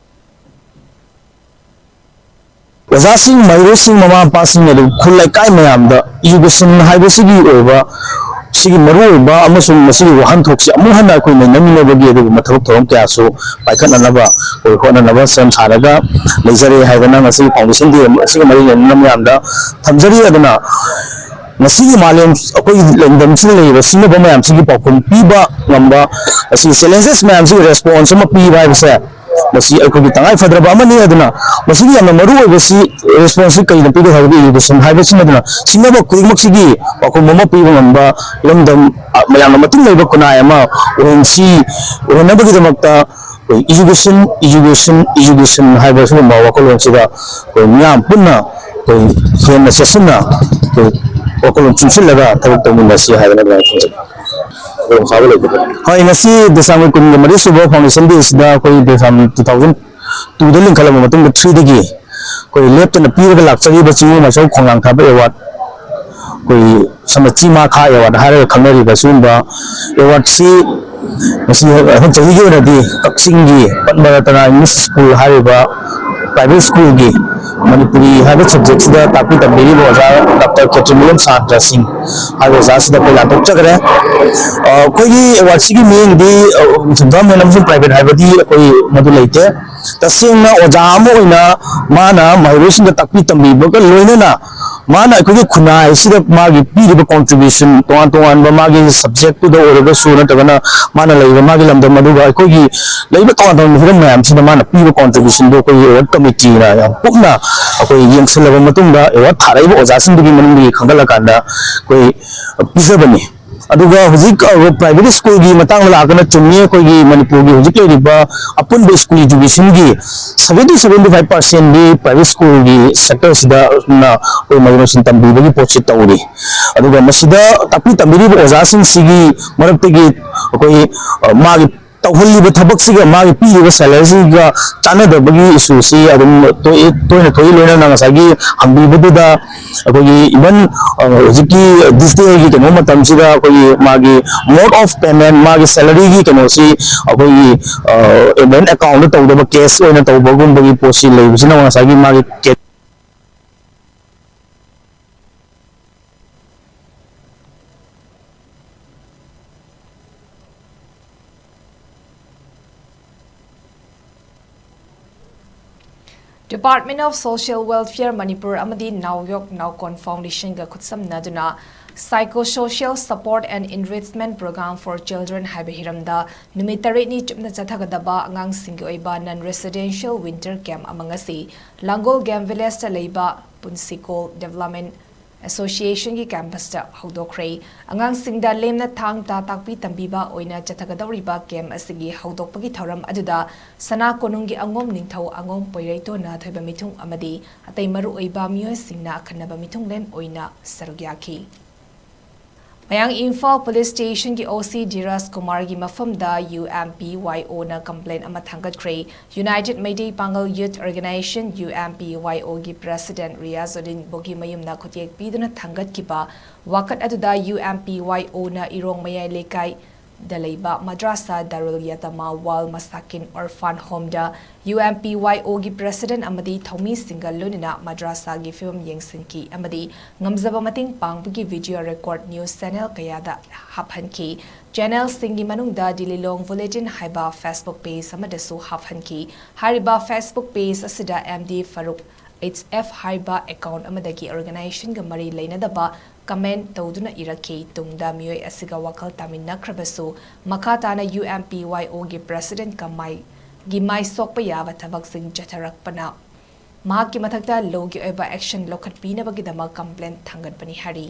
ꯑꯣꯖꯥꯁꯤꯡ, ꯃꯍꯩꯔꯣꯏꯁꯤꯡ, ꯃꯃꯥ ꯃꯄꯥꯁꯤꯡ, ꯑꯗꯨ ꯈꯨꯜ ꯂꯩꯀꯥꯏ ꯃꯌꯥꯝꯗ education ꯍꯥꯏꯕꯁꯤꯒꯤ ꯑꯣꯏꯕ, ꯁꯤꯒꯤ ꯃꯔꯨꯑꯣꯏꯕ ꯑꯃꯁꯨꯡ ꯃꯁꯤꯒꯤ ꯋꯥꯍꯟꯊꯣꯛꯁꯤ ꯑꯃꯨꯛ ꯍꯟꯅ ꯑꯩꯈꯣꯏ ꯅꯩꯅꯃꯤꯟꯅꯕꯒꯤ ꯑꯗꯨꯒꯨꯝꯕ ꯊꯕꯛ ꯊꯧꯔꯝ ꯀꯌꯥꯁꯨ ꯄꯥꯏꯈꯠꯅꯅꯕ ꯑꯩꯈꯣꯏ ꯍꯣꯠꯅꯅꯕ ꯁꯦꯝ ꯁꯥꯔꯒ ꯂꯩꯖꯔꯦ ꯍꯥꯏꯗꯅ ꯉꯁꯤꯒꯤ foundation day ꯑꯁꯤꯒ ꯃꯔꯤ ꯂꯩꯅꯅ ꯃꯌꯥꯝꯗ ꯊꯝꯖꯔꯤ꯫ ꯑꯗꯨꯅ ꯉꯁꯤꯒꯤ ꯃꯥꯂꯦꯝ, ꯑꯩꯈꯣꯏꯒꯤ ꯂꯝꯗꯝꯁꯤꯗ ꯂꯩꯔꯤꯕ ꯁꯤꯡꯅꯕ ꯃꯌꯥꯝꯁꯤꯒꯤ ꯄꯥꯎꯈꯨꯝ ꯄꯤꯕ ꯉꯝꯕ, ꯑꯁꯤ challenges ꯃꯌꯥꯝꯁꯤꯒꯤ response ꯑꯃ ꯄꯤꯕ ꯍꯥꯏꯕꯁꯦ, ꯃꯁꯤ ꯑꯩꯈꯣꯏꯒꯤ ꯇꯉꯥꯏ ꯐꯗ꯭ꯔꯕ ꯑꯃꯅꯤ꯫ ꯑꯗꯨꯅ ꯃꯁꯤꯒꯤ ꯌꯥꯝꯅ ꯃꯔꯨ ꯑꯣꯏꯕꯁꯤ, response ꯁꯤ ꯀꯔꯤꯅ ꯄꯤꯒꯦ ꯍꯥꯏꯔꯒꯗꯤ education ꯍꯥꯏꯕꯁꯤꯃꯗꯅ ꯁꯤꯡꯅꯕ ꯈꯨꯗꯤꯡꯃꯛꯁꯤꯒꯤ ꯄꯥꯎꯈꯨꯝ ꯑꯃ ꯄꯤꯕ ꯉꯝꯕ, ꯏꯔꯝꯗꯝ, ꯑ, ꯃꯌꯥꯝꯅ ꯃꯇꯤꯡ ꯂꯩꯕ ꯈꯨꯟꯅꯥꯏ ꯑꯃ ꯑꯣꯏꯍꯟꯁꯤ, ꯑꯣꯏꯍꯟꯅꯕꯒꯤꯗꯃꯛꯇ ꯑꯩꯈꯣꯏ education, education, education ꯍꯥꯏꯕ ꯁꯤꯒꯨꯝꯕ ꯋꯥꯈꯜꯂꯣꯟꯁꯤꯗ ꯑꯩꯈꯣꯏ ꯃꯤꯌꯥꯝ ꯄꯨꯟꯅ ꯑꯩꯈꯣꯏ ꯍꯦꯟꯅ ꯆꯦꯠꯁꯤꯟꯅ ꯑꯩꯈꯣꯏ ꯋꯥꯈꯜꯂꯣꯟ ꯆꯨꯡꯁꯤꯜꯂꯒ ꯊꯕꯛ ꯇꯧꯃꯤꯟꯅꯁꯤ ꯍꯥꯏꯗꯅ ꯑꯗꯨꯃꯥꯏꯅ ꯊꯝꯖꯒꯦ꯫ ꯍꯣꯏ, ꯉꯁꯤ ꯗꯦꯁꯥꯝꯒꯤ ꯀꯨꯟꯒ ꯃꯔꯤ ꯁꯨꯕ foundation day ꯁꯤꯗ ꯑꯩꯈꯣꯏ ꯗꯦꯁꯥꯝ two thousand two ꯗ ꯂꯤꯡꯈꯠꯂꯕ ꯃꯇꯨꯡꯗ three ꯗꯒꯤ ꯑꯩꯈꯣꯏ ꯂꯦꯞꯇꯅ ꯄꯤꯔꯒ ꯂꯥꯛꯆꯔꯤꯕ ꯆꯤꯡꯃꯨ ꯃꯥꯏꯁꯧ ꯈꯣꯡꯅꯥꯡ ꯊꯥꯕ award, ꯑꯩꯈꯣꯏ ꯁꯝꯅ ꯆꯤꯃꯥꯈꯥ award ꯍꯥꯏꯔꯒ ꯈꯪꯅꯔꯤꯕ ꯁꯤꯒꯨꯝꯕ award ꯁꯤ ꯉꯁꯤ ꯍꯟꯗꯛ ꯆꯍꯤꯒꯤ ꯑꯣꯏꯅꯗꯤ ꯀꯛꯆꯤꯡꯒꯤ ꯄꯟꯕ ꯔꯇꯅꯥ English School ꯍꯥꯏꯔꯤꯕ private school ꯒꯤ ꯃꯅꯤꯄꯨꯔꯤ ꯍꯥꯏꯕ subject ꯁꯤꯗ ꯇꯥꯛꯄꯤ ꯇꯝꯕꯤꯔꯤꯕ ꯑꯣꯖꯥ ꯗꯥꯛꯇꯔ ꯈꯦꯇ꯭ꯔꯤꯃꯌꯨꯝ ꯁꯥꯟꯇ꯭ꯔ ꯁꯤꯡ ꯍꯥꯏꯕ ꯑꯣꯖꯥꯁꯤꯗ ꯑꯩꯈꯣꯏ ꯂꯥꯟꯊꯣꯛꯆꯈ꯭ꯔꯦ꯫ ꯑ, ꯑꯩꯈꯣꯏꯒꯤ award ꯁꯤꯒꯤ ꯃꯤꯠꯌꯦꯡꯗꯤ, ꯑ, government ꯑꯃꯁꯨꯡ private ꯍꯥꯏꯕꯗꯤ ꯑꯩꯈꯣꯏ ꯃꯗꯨ ꯂꯩꯇꯦ꯫ ꯇꯁꯦꯡꯅ ꯑꯣꯖꯥ ꯑꯃ ꯑꯣꯏꯅ ꯃꯥꯅ ꯃꯍꯩꯔꯣꯏꯁꯤꯡꯗ ꯇꯥꯛꯄꯤ ꯇꯝꯕꯤꯕꯒ ꯂꯣꯏꯅꯅ ꯃꯥꯅ ꯑꯩꯈꯣꯏꯒꯤ ꯈꯨꯟꯅꯥꯏꯁꯤꯗ ꯃꯥꯒꯤ ꯄꯤꯔꯤꯕ contribution, ꯇꯣꯉꯥꯟ ꯇꯣꯉꯥꯟꯕ ꯃꯥꯒꯤ subject ꯇꯨꯗ ꯑꯣꯏꯔꯒꯁꯨ ꯅꯠꯇ꯭ꯔꯒꯅ ꯃꯥꯅ ꯂꯩꯔꯤꯕ ꯃꯥꯒꯤ ꯂꯝꯗꯝ ꯑꯗꯨꯒ ꯑꯩꯈꯣꯏꯒꯤ ꯂꯩꯔꯤꯕ ꯇꯣꯉꯥꯟ ꯇꯣꯉꯥꯟꯕ ꯍꯤꯔꯝ ꯃꯌꯥꯝꯁꯤꯗ ꯃꯥꯅ ꯄꯤꯕ contribution ꯗꯨ ꯑꯩꯈꯣꯏꯒꯤ award committee ꯅ ꯌꯥꯝ ꯀꯨꯞꯅ ꯑꯩꯈꯣꯏ ꯌꯦꯡꯁꯤꯜꯂꯕ ꯃꯇꯨꯡꯗ award ꯊꯥꯔꯛꯏꯕ ꯑꯣꯖꯥꯁꯤꯡꯗꯨꯒꯤ ꯃꯅꯨꯡꯗꯒꯤ ꯈꯟꯒꯠꯂꯀꯥꯟꯗ ꯑꯩꯈꯣꯏ ꯄꯤꯖꯕꯅꯤ꯫ ꯑꯗꯨꯒ ꯍꯧꯖꯤꯛ, ꯑ, private schoolꯒꯤ ꯃꯇꯥꯡꯗ ꯂꯥꯛꯑꯒꯅ, ꯆꯨꯝꯃꯤ, ꯑꯩꯈꯣꯏꯒꯤ ꯃꯅꯤꯄꯨꯔꯒꯤ ꯍꯧꯖꯤꯛ ꯂꯩꯔꯤꯕ ꯑꯄꯨꯟꯕ school educationꯒꯤ seventy to seventy five percentꯗꯤ private schoolꯒꯤ sectorꯁꯤꯗ ꯑꯩꯈꯣꯏ ꯃꯍꯩ ꯃꯁꯤꯡ ꯇꯝꯕꯤꯕꯒꯤ ꯄꯣꯠꯁꯤ ꯇꯧꯔꯤ꯫ ꯑꯗꯨꯒ ꯃꯁꯤꯗ ꯇꯥꯛꯄꯤ ꯇꯝꯕꯤꯔꯤꯕ ꯑꯣꯖꯥꯁꯤꯡꯁꯤꯒꯤ ꯃꯔꯛꯇꯒꯤ ꯑꯩꯈꯣꯏ, ꯑ, ꯃꯥꯒꯤ ꯇꯧꯍꯜꯂꯤꯕ ꯊꯕꯛꯁꯤꯒ ꯃꯥꯒꯤ ꯄꯤꯔꯤꯕ salaryꯁꯤꯒ ꯆꯥꯟꯅꯗꯕꯒꯤ issueꯁꯤ ꯑꯗꯨꯝ ꯊꯣꯛꯏ, ꯇꯣꯏꯅ ꯊꯣꯛꯏ꯫ ꯂꯣꯏꯅꯅ ꯉꯁꯥꯏꯒꯤ ꯍꯪꯕꯤꯕꯗꯨꯗ ꯑꯩꯈꯣꯏꯒꯤ even, ꯑ, ꯍꯧꯖꯤꯛꯀꯤ digitalꯒꯤ ꯀꯩꯅꯣ ꯃꯇꯝꯁꯤꯗ ꯑꯩꯈꯣꯏꯒꯤ ꯃꯥꯒꯤ mode of payment, ꯃꯥꯒꯤ salaryꯒꯤ ꯀꯩꯅꯣꯁꯤ ꯑꯩꯈꯣꯏꯒꯤ, ꯑ, bank accountꯇ ꯇꯧꯗꯕ, cash ꯑꯣꯏꯅ ꯇꯧꯕꯒꯨꯝꯕꯒꯤ ꯄꯣꯠꯁꯤ ꯂꯩꯕꯁꯤꯅ ꯉꯁꯥꯏꯒꯤ ꯃꯥꯒꯤ ꯀꯦ- Department of Social Welfare Manipur ꯑꯃꯗꯤ ꯅꯥꯎꯌꯣꯛ ꯅꯥꯎꯀꯣꯟ Foundationꯒ ꯈꯨꯠꯁꯝꯅꯗꯨꯅ Psychosocial Support and Enrichment Program for Children ꯍꯥꯏꯕ ꯍꯤꯔꯝꯗ ꯅꯨꯃꯤꯠ ꯇꯔꯦꯠꯅꯤ ꯆꯨꯞꯅ ꯆꯠꯊꯒꯗꯕ ꯑꯉꯥꯡꯁꯤꯡꯒꯤ ꯑꯣꯏꯕ non residential winter camp ꯑꯃ ꯉꯁꯤ ꯂꯥꯡꯒꯣꯜ Game Villageꯇ ꯂꯩꯕ ꯄꯨꯟꯁꯤꯀꯣꯜ Development Associationꯒꯤ campusꯇ ꯍꯧꯗꯣꯛꯈ꯭ꯔꯦ꯫ ꯑꯉꯥꯡꯁꯤꯡꯗ ꯂꯦꯝꯅ ꯊꯥꯡ ꯇꯥ ꯇꯥꯛꯄꯤ ꯇꯝꯕꯤꯕ ꯑꯣꯏꯅ ꯆꯠꯊꯒꯗꯧꯔꯤꯕ camp ꯑꯁꯤꯒꯤ ꯍꯧꯗꯣꯛꯄꯒꯤ ꯊꯧꯔꯝ ꯑꯗꯨꯗ ꯁꯅꯥ ꯀꯣꯅꯨꯡꯒꯤ ꯑꯉꯣꯝ ꯅꯤꯡꯊꯧ ꯑꯉꯣꯝ ꯄꯣꯏꯔꯩꯇꯣꯟ ꯅꯥꯊꯣꯏꯕ ꯃꯤꯊꯨꯡ ꯑꯃꯗꯤ ꯑꯇꯩ ꯃꯔꯨꯑꯣꯏꯕ ꯃꯤꯑꯣꯏꯁꯤꯡꯅ ꯑꯈꯟꯅꯕ ꯃꯤꯊꯨꯡꯂꯦꯟ ꯑꯣꯏꯅ ꯁꯔꯨꯛ ꯌꯥꯈꯤ꯫ ꯃꯌꯥꯡ ꯏꯝꯐꯥꯜ Police Stationꯒꯤ OC ꯙꯤꯔꯥꯖ ꯀꯨꯃꯥꯔꯒꯤ ꯃꯐꯝꯗ UMPYOꯅ complaint ꯑꯃ ꯊꯥꯡꯒꯠꯈ꯭ꯔꯦ꯫ United Meitei Pangal Youth Organization, UMPYOꯒꯤ President Riyazuddin ꯕꯣꯒꯤꯃꯌꯨꯝꯅ ꯈꯨꯠꯌꯦꯛ ꯄꯤꯗꯨꯅ ꯊꯥꯡꯒꯠꯈꯤꯕ ꯋꯥꯀꯠ ꯑꯗꯨꯗ UMPYOꯅ ꯏꯔꯣꯡ ꯃꯌꯥꯏ ꯂꯩꯀꯥꯏꯗ ꯂꯩꯕ ꯃꯗ꯭ꯔꯥꯁꯥ ꯗꯥꯔꯨꯜ ꯌꯥꯇꯥꯃꯥ ꯋꯥꯜ ꯃꯁꯥꯀꯤꯟ Orphan Homeꯗ UMPYOꯒꯤ President ꯑꯃꯗꯤ ꯊꯧꯃꯤꯁꯤꯡꯒ ꯂꯣꯏꯅꯅ ꯃꯗ꯭ꯔꯥꯁꯥꯒꯤ ꯐꯤꯕꯝ ꯌꯦꯡꯁꯤꯟꯈꯤ ꯑꯃꯗꯤ ꯉꯝꯖꯕ ꯃꯇꯦꯡ ꯄꯥꯡꯕꯒꯤ video record news channel ꯀꯌꯥꯗ ꯍꯥꯞꯍꯟꯈꯤ꯫ Channelꯁꯤꯡꯒꯤ ꯃꯅꯨꯡꯗ Dililong Bulletin ꯍꯥꯏꯕ Facebook page ꯑꯃꯗꯁꯨ ꯍꯥꯞꯍꯟꯈꯤ꯫ ꯍꯥꯏꯔꯤꯕ Facebook page ꯑꯁꯤꯗ MD Farooq H F ꯍꯥꯏꯕ account ꯑꯃꯗꯒꯤ organizationꯒ ꯃꯔꯤ ꯂꯩꯅꯗꯕ comment ꯇꯧꯗꯨꯅ ꯏꯔꯛꯈꯤ꯫ ꯇꯨꯡꯗ ꯃꯤꯑꯣꯏ ꯑꯁꯤꯒ ꯋꯥꯈꯜ ꯇꯥꯃꯤꯟꯅꯈ꯭ꯔꯕꯁꯨ, ꯃꯈꯥ ꯇꯥꯅ UMPYOꯒꯤ Presidentꯀ ꯃꯥꯏ-, ꯒꯤ ꯃꯥꯏ ꯁꯣꯛꯄ ꯌꯥꯕ ꯊꯕꯛꯁꯤꯡ ꯆꯠꯊꯔꯛꯄꯅ ꯃꯍꯥꯛꯀꯤ ꯃꯊꯛꯇ ꯂꯣꯒꯤ ꯑꯣꯏꯕ action ꯂꯧꯈꯠꯄꯤꯅꯕꯒꯤꯗꯃꯛ complaint ꯊꯥꯡꯒꯠꯄꯅꯤ ꯍꯥꯏꯔꯤ꯫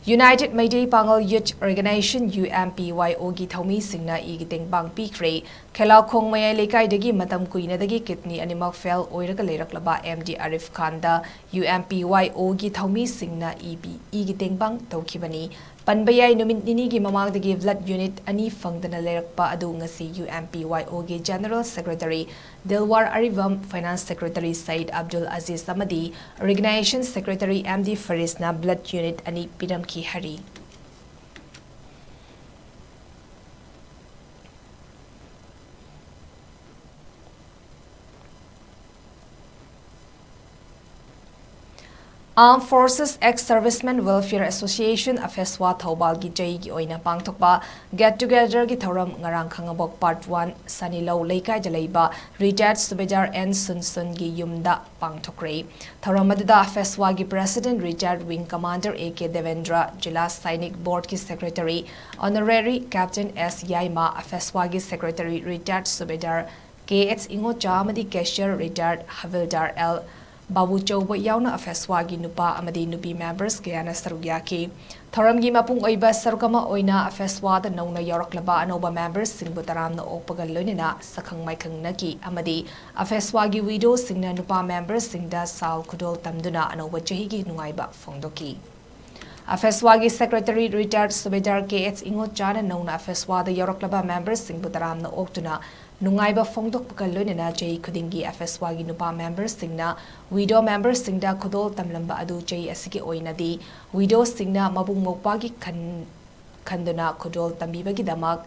United Meitei Pangal Youth Organization, U M P Y O ꯒꯤ ꯊꯧꯃꯤꯁꯤꯡꯅ ꯏꯒꯤ ꯇꯦꯡꯕꯥꯡ ꯄꯤꯈ꯭ꯔꯦ꯫ ꯈꯦꯂꯥꯈꯣꯡ ꯃꯌꯥꯏ ꯂꯩꯀꯥꯏꯗꯒꯤ ꯃꯇꯝ ꯀꯨꯏꯅꯗꯒꯤ ꯀꯤꯗꯅꯤ ꯑꯅꯤꯃꯛ ꯐꯦꯜ ꯑꯣꯏꯔꯒ ꯂꯩꯔꯛꯂꯕ ꯑꯦꯝ ꯗꯤ ꯑꯥꯔꯤꯐ ꯈꯥꯟꯗ U M P Y O ꯒꯤ ꯊꯧꯃꯤꯁꯤꯡꯅ ꯏ ꯄꯤ-, ꯏꯒꯤ ꯇꯦꯡꯕꯥꯡ ꯇꯧꯈꯤꯕꯅꯤ꯫ ꯄꯟꯕ ꯌꯥꯏ, ꯅꯨꯃꯤꯠ ꯅꯤꯅꯤꯒꯤ ꯃꯃꯥꯡꯗꯒꯤ blood unit ꯑꯅꯤ ꯐꯪꯗꯅ ꯂꯩꯔꯛꯄ ꯑꯗꯨ ꯉꯁꯤ U M P Y O ꯒꯤ General Secretary ꯗꯤꯜꯋꯥꯔ ꯑꯔꯤꯕꯝ, Finance Secretary ꯁꯌꯤꯗ ꯑꯕꯗꯨꯜ ꯑꯖꯤꯖ ꯑꯃꯗꯤ Organization Secretary ꯑꯦꯝ ꯗꯤ ꯐꯔꯤꯁꯅ blood unit ꯑꯅꯤ ꯄꯤꯔꯝꯈꯤ ꯍꯥꯏꯔꯤ꯫ Armed Forces Ex-Servicemen Welfare Association, AFESWA, ꯊꯧꯕꯥꯜꯒꯤ ꯆꯍꯤꯒꯤ ꯑꯣꯏꯅ ꯄꯥꯡꯊꯣꯛꯄ Get Together ꯒꯤ ꯊꯧꯔꯝ ꯉꯔꯥꯡ ꯈꯥꯡꯉꯕꯣꯛ Part One ꯁꯅꯤꯂꯧ ꯂꯩꯀꯥꯏꯗ ꯂꯩꯕ Retired Subedar ꯑꯦꯟ ꯁꯨꯟꯁꯨꯟꯒꯤ ꯌꯨꯝꯗ ꯄꯥꯡꯊꯣꯛꯈ꯭ꯔꯦ꯫ ꯊꯧꯔꯝ ꯑꯗꯨꯗ AFESWA ꯒꯤ President Retired Wing Commander A K Debendra, zila Sainik ꯕꯣꯔꯗꯀꯤ Secretary Honorary Captain S Yaima, AFESWA ꯒꯤ Secretary Retired Subedar ꯀꯦ ꯑꯦꯁ ꯏꯉꯣꯆꯥ ꯑꯃꯗꯤ Cashier Retired ꯍꯕꯤꯜꯗꯥꯔ ꯑꯦꯜ ꯕꯥꯕꯨꯆꯧꯕ ꯌꯥꯎꯅ AFESWA ꯒꯤ ꯅꯨꯄꯥ ꯑꯃꯗꯤ ꯅꯨꯄꯤ members ꯀꯌꯥꯅ ꯁꯔꯨꯛ ꯌꯥꯈꯤ꯫ ꯊꯧꯔꯝꯒꯤ ꯃꯄꯨꯡ ꯑꯣꯏꯕ ꯁꯔꯨꯛ ꯑꯃ ꯑꯣꯏꯅ AFESWA ꯗ ꯅꯧꯅ ꯌꯥꯎꯔꯛꯂꯕ ꯑꯅꯧꯕ members ꯁꯤꯡꯕꯨ ꯇꯔꯥꯝꯅ ꯑꯣꯛꯄꯒ ꯂꯣꯏꯅꯅ ꯁꯛꯈꯪ ꯃꯥꯏꯈꯪꯅꯈꯤ ꯑꯃꯗꯤ AFESWA ꯒꯤ widow ꯁꯤꯡꯅ ꯅꯨꯄꯥ members ꯁꯤꯡꯗ ꯁꯥꯜ ꯈꯨꯗꯣꯜ ꯇꯝꯗꯨꯅ ꯑꯅꯧꯕ ꯆꯍꯤꯒꯤ ꯅꯨꯡꯉꯥꯏꯕ ꯐꯣꯡꯗꯣꯛꯈꯤ꯫ AFESWA ꯒꯤ Secretary Retired Subedar ꯀꯦ ꯑꯦꯁ ꯏꯉꯣꯆꯥꯅ ꯅꯧꯅ AFESWA ꯗ ꯌꯥꯎꯔꯛꯂꯕ members ꯁꯤꯡꯕꯨ ꯇꯔꯥꯝꯅ ꯑꯣꯛꯇꯨꯅ ꯅꯨꯡꯉꯥꯏꯕ ꯐꯣꯡꯗꯣꯛꯄꯒ ꯂꯣꯏꯅꯅ ꯆꯍꯤ ꯈꯨꯗꯤꯡꯒꯤ AFESWA ꯒꯤ ꯅꯨꯄꯥ members ꯁꯤꯡꯅ widow members ꯁꯤꯡꯗ ꯈꯨꯗꯣꯜ ꯇꯝꯂꯝꯕ ꯑꯗꯨ ꯆꯍꯤ ꯑꯁꯤꯒꯤ ꯑꯣꯏꯅꯗꯤ widow ꯁꯤꯡꯅ ꯃꯕꯨꯡ ꯃꯧꯄ꯭ꯋꯥꯒꯤ ꯈꯟ-, ꯈꯟꯗꯨꯅ ꯈꯨꯗꯣꯜ ꯇꯝꯕꯤꯕꯒꯤꯗꯃꯛ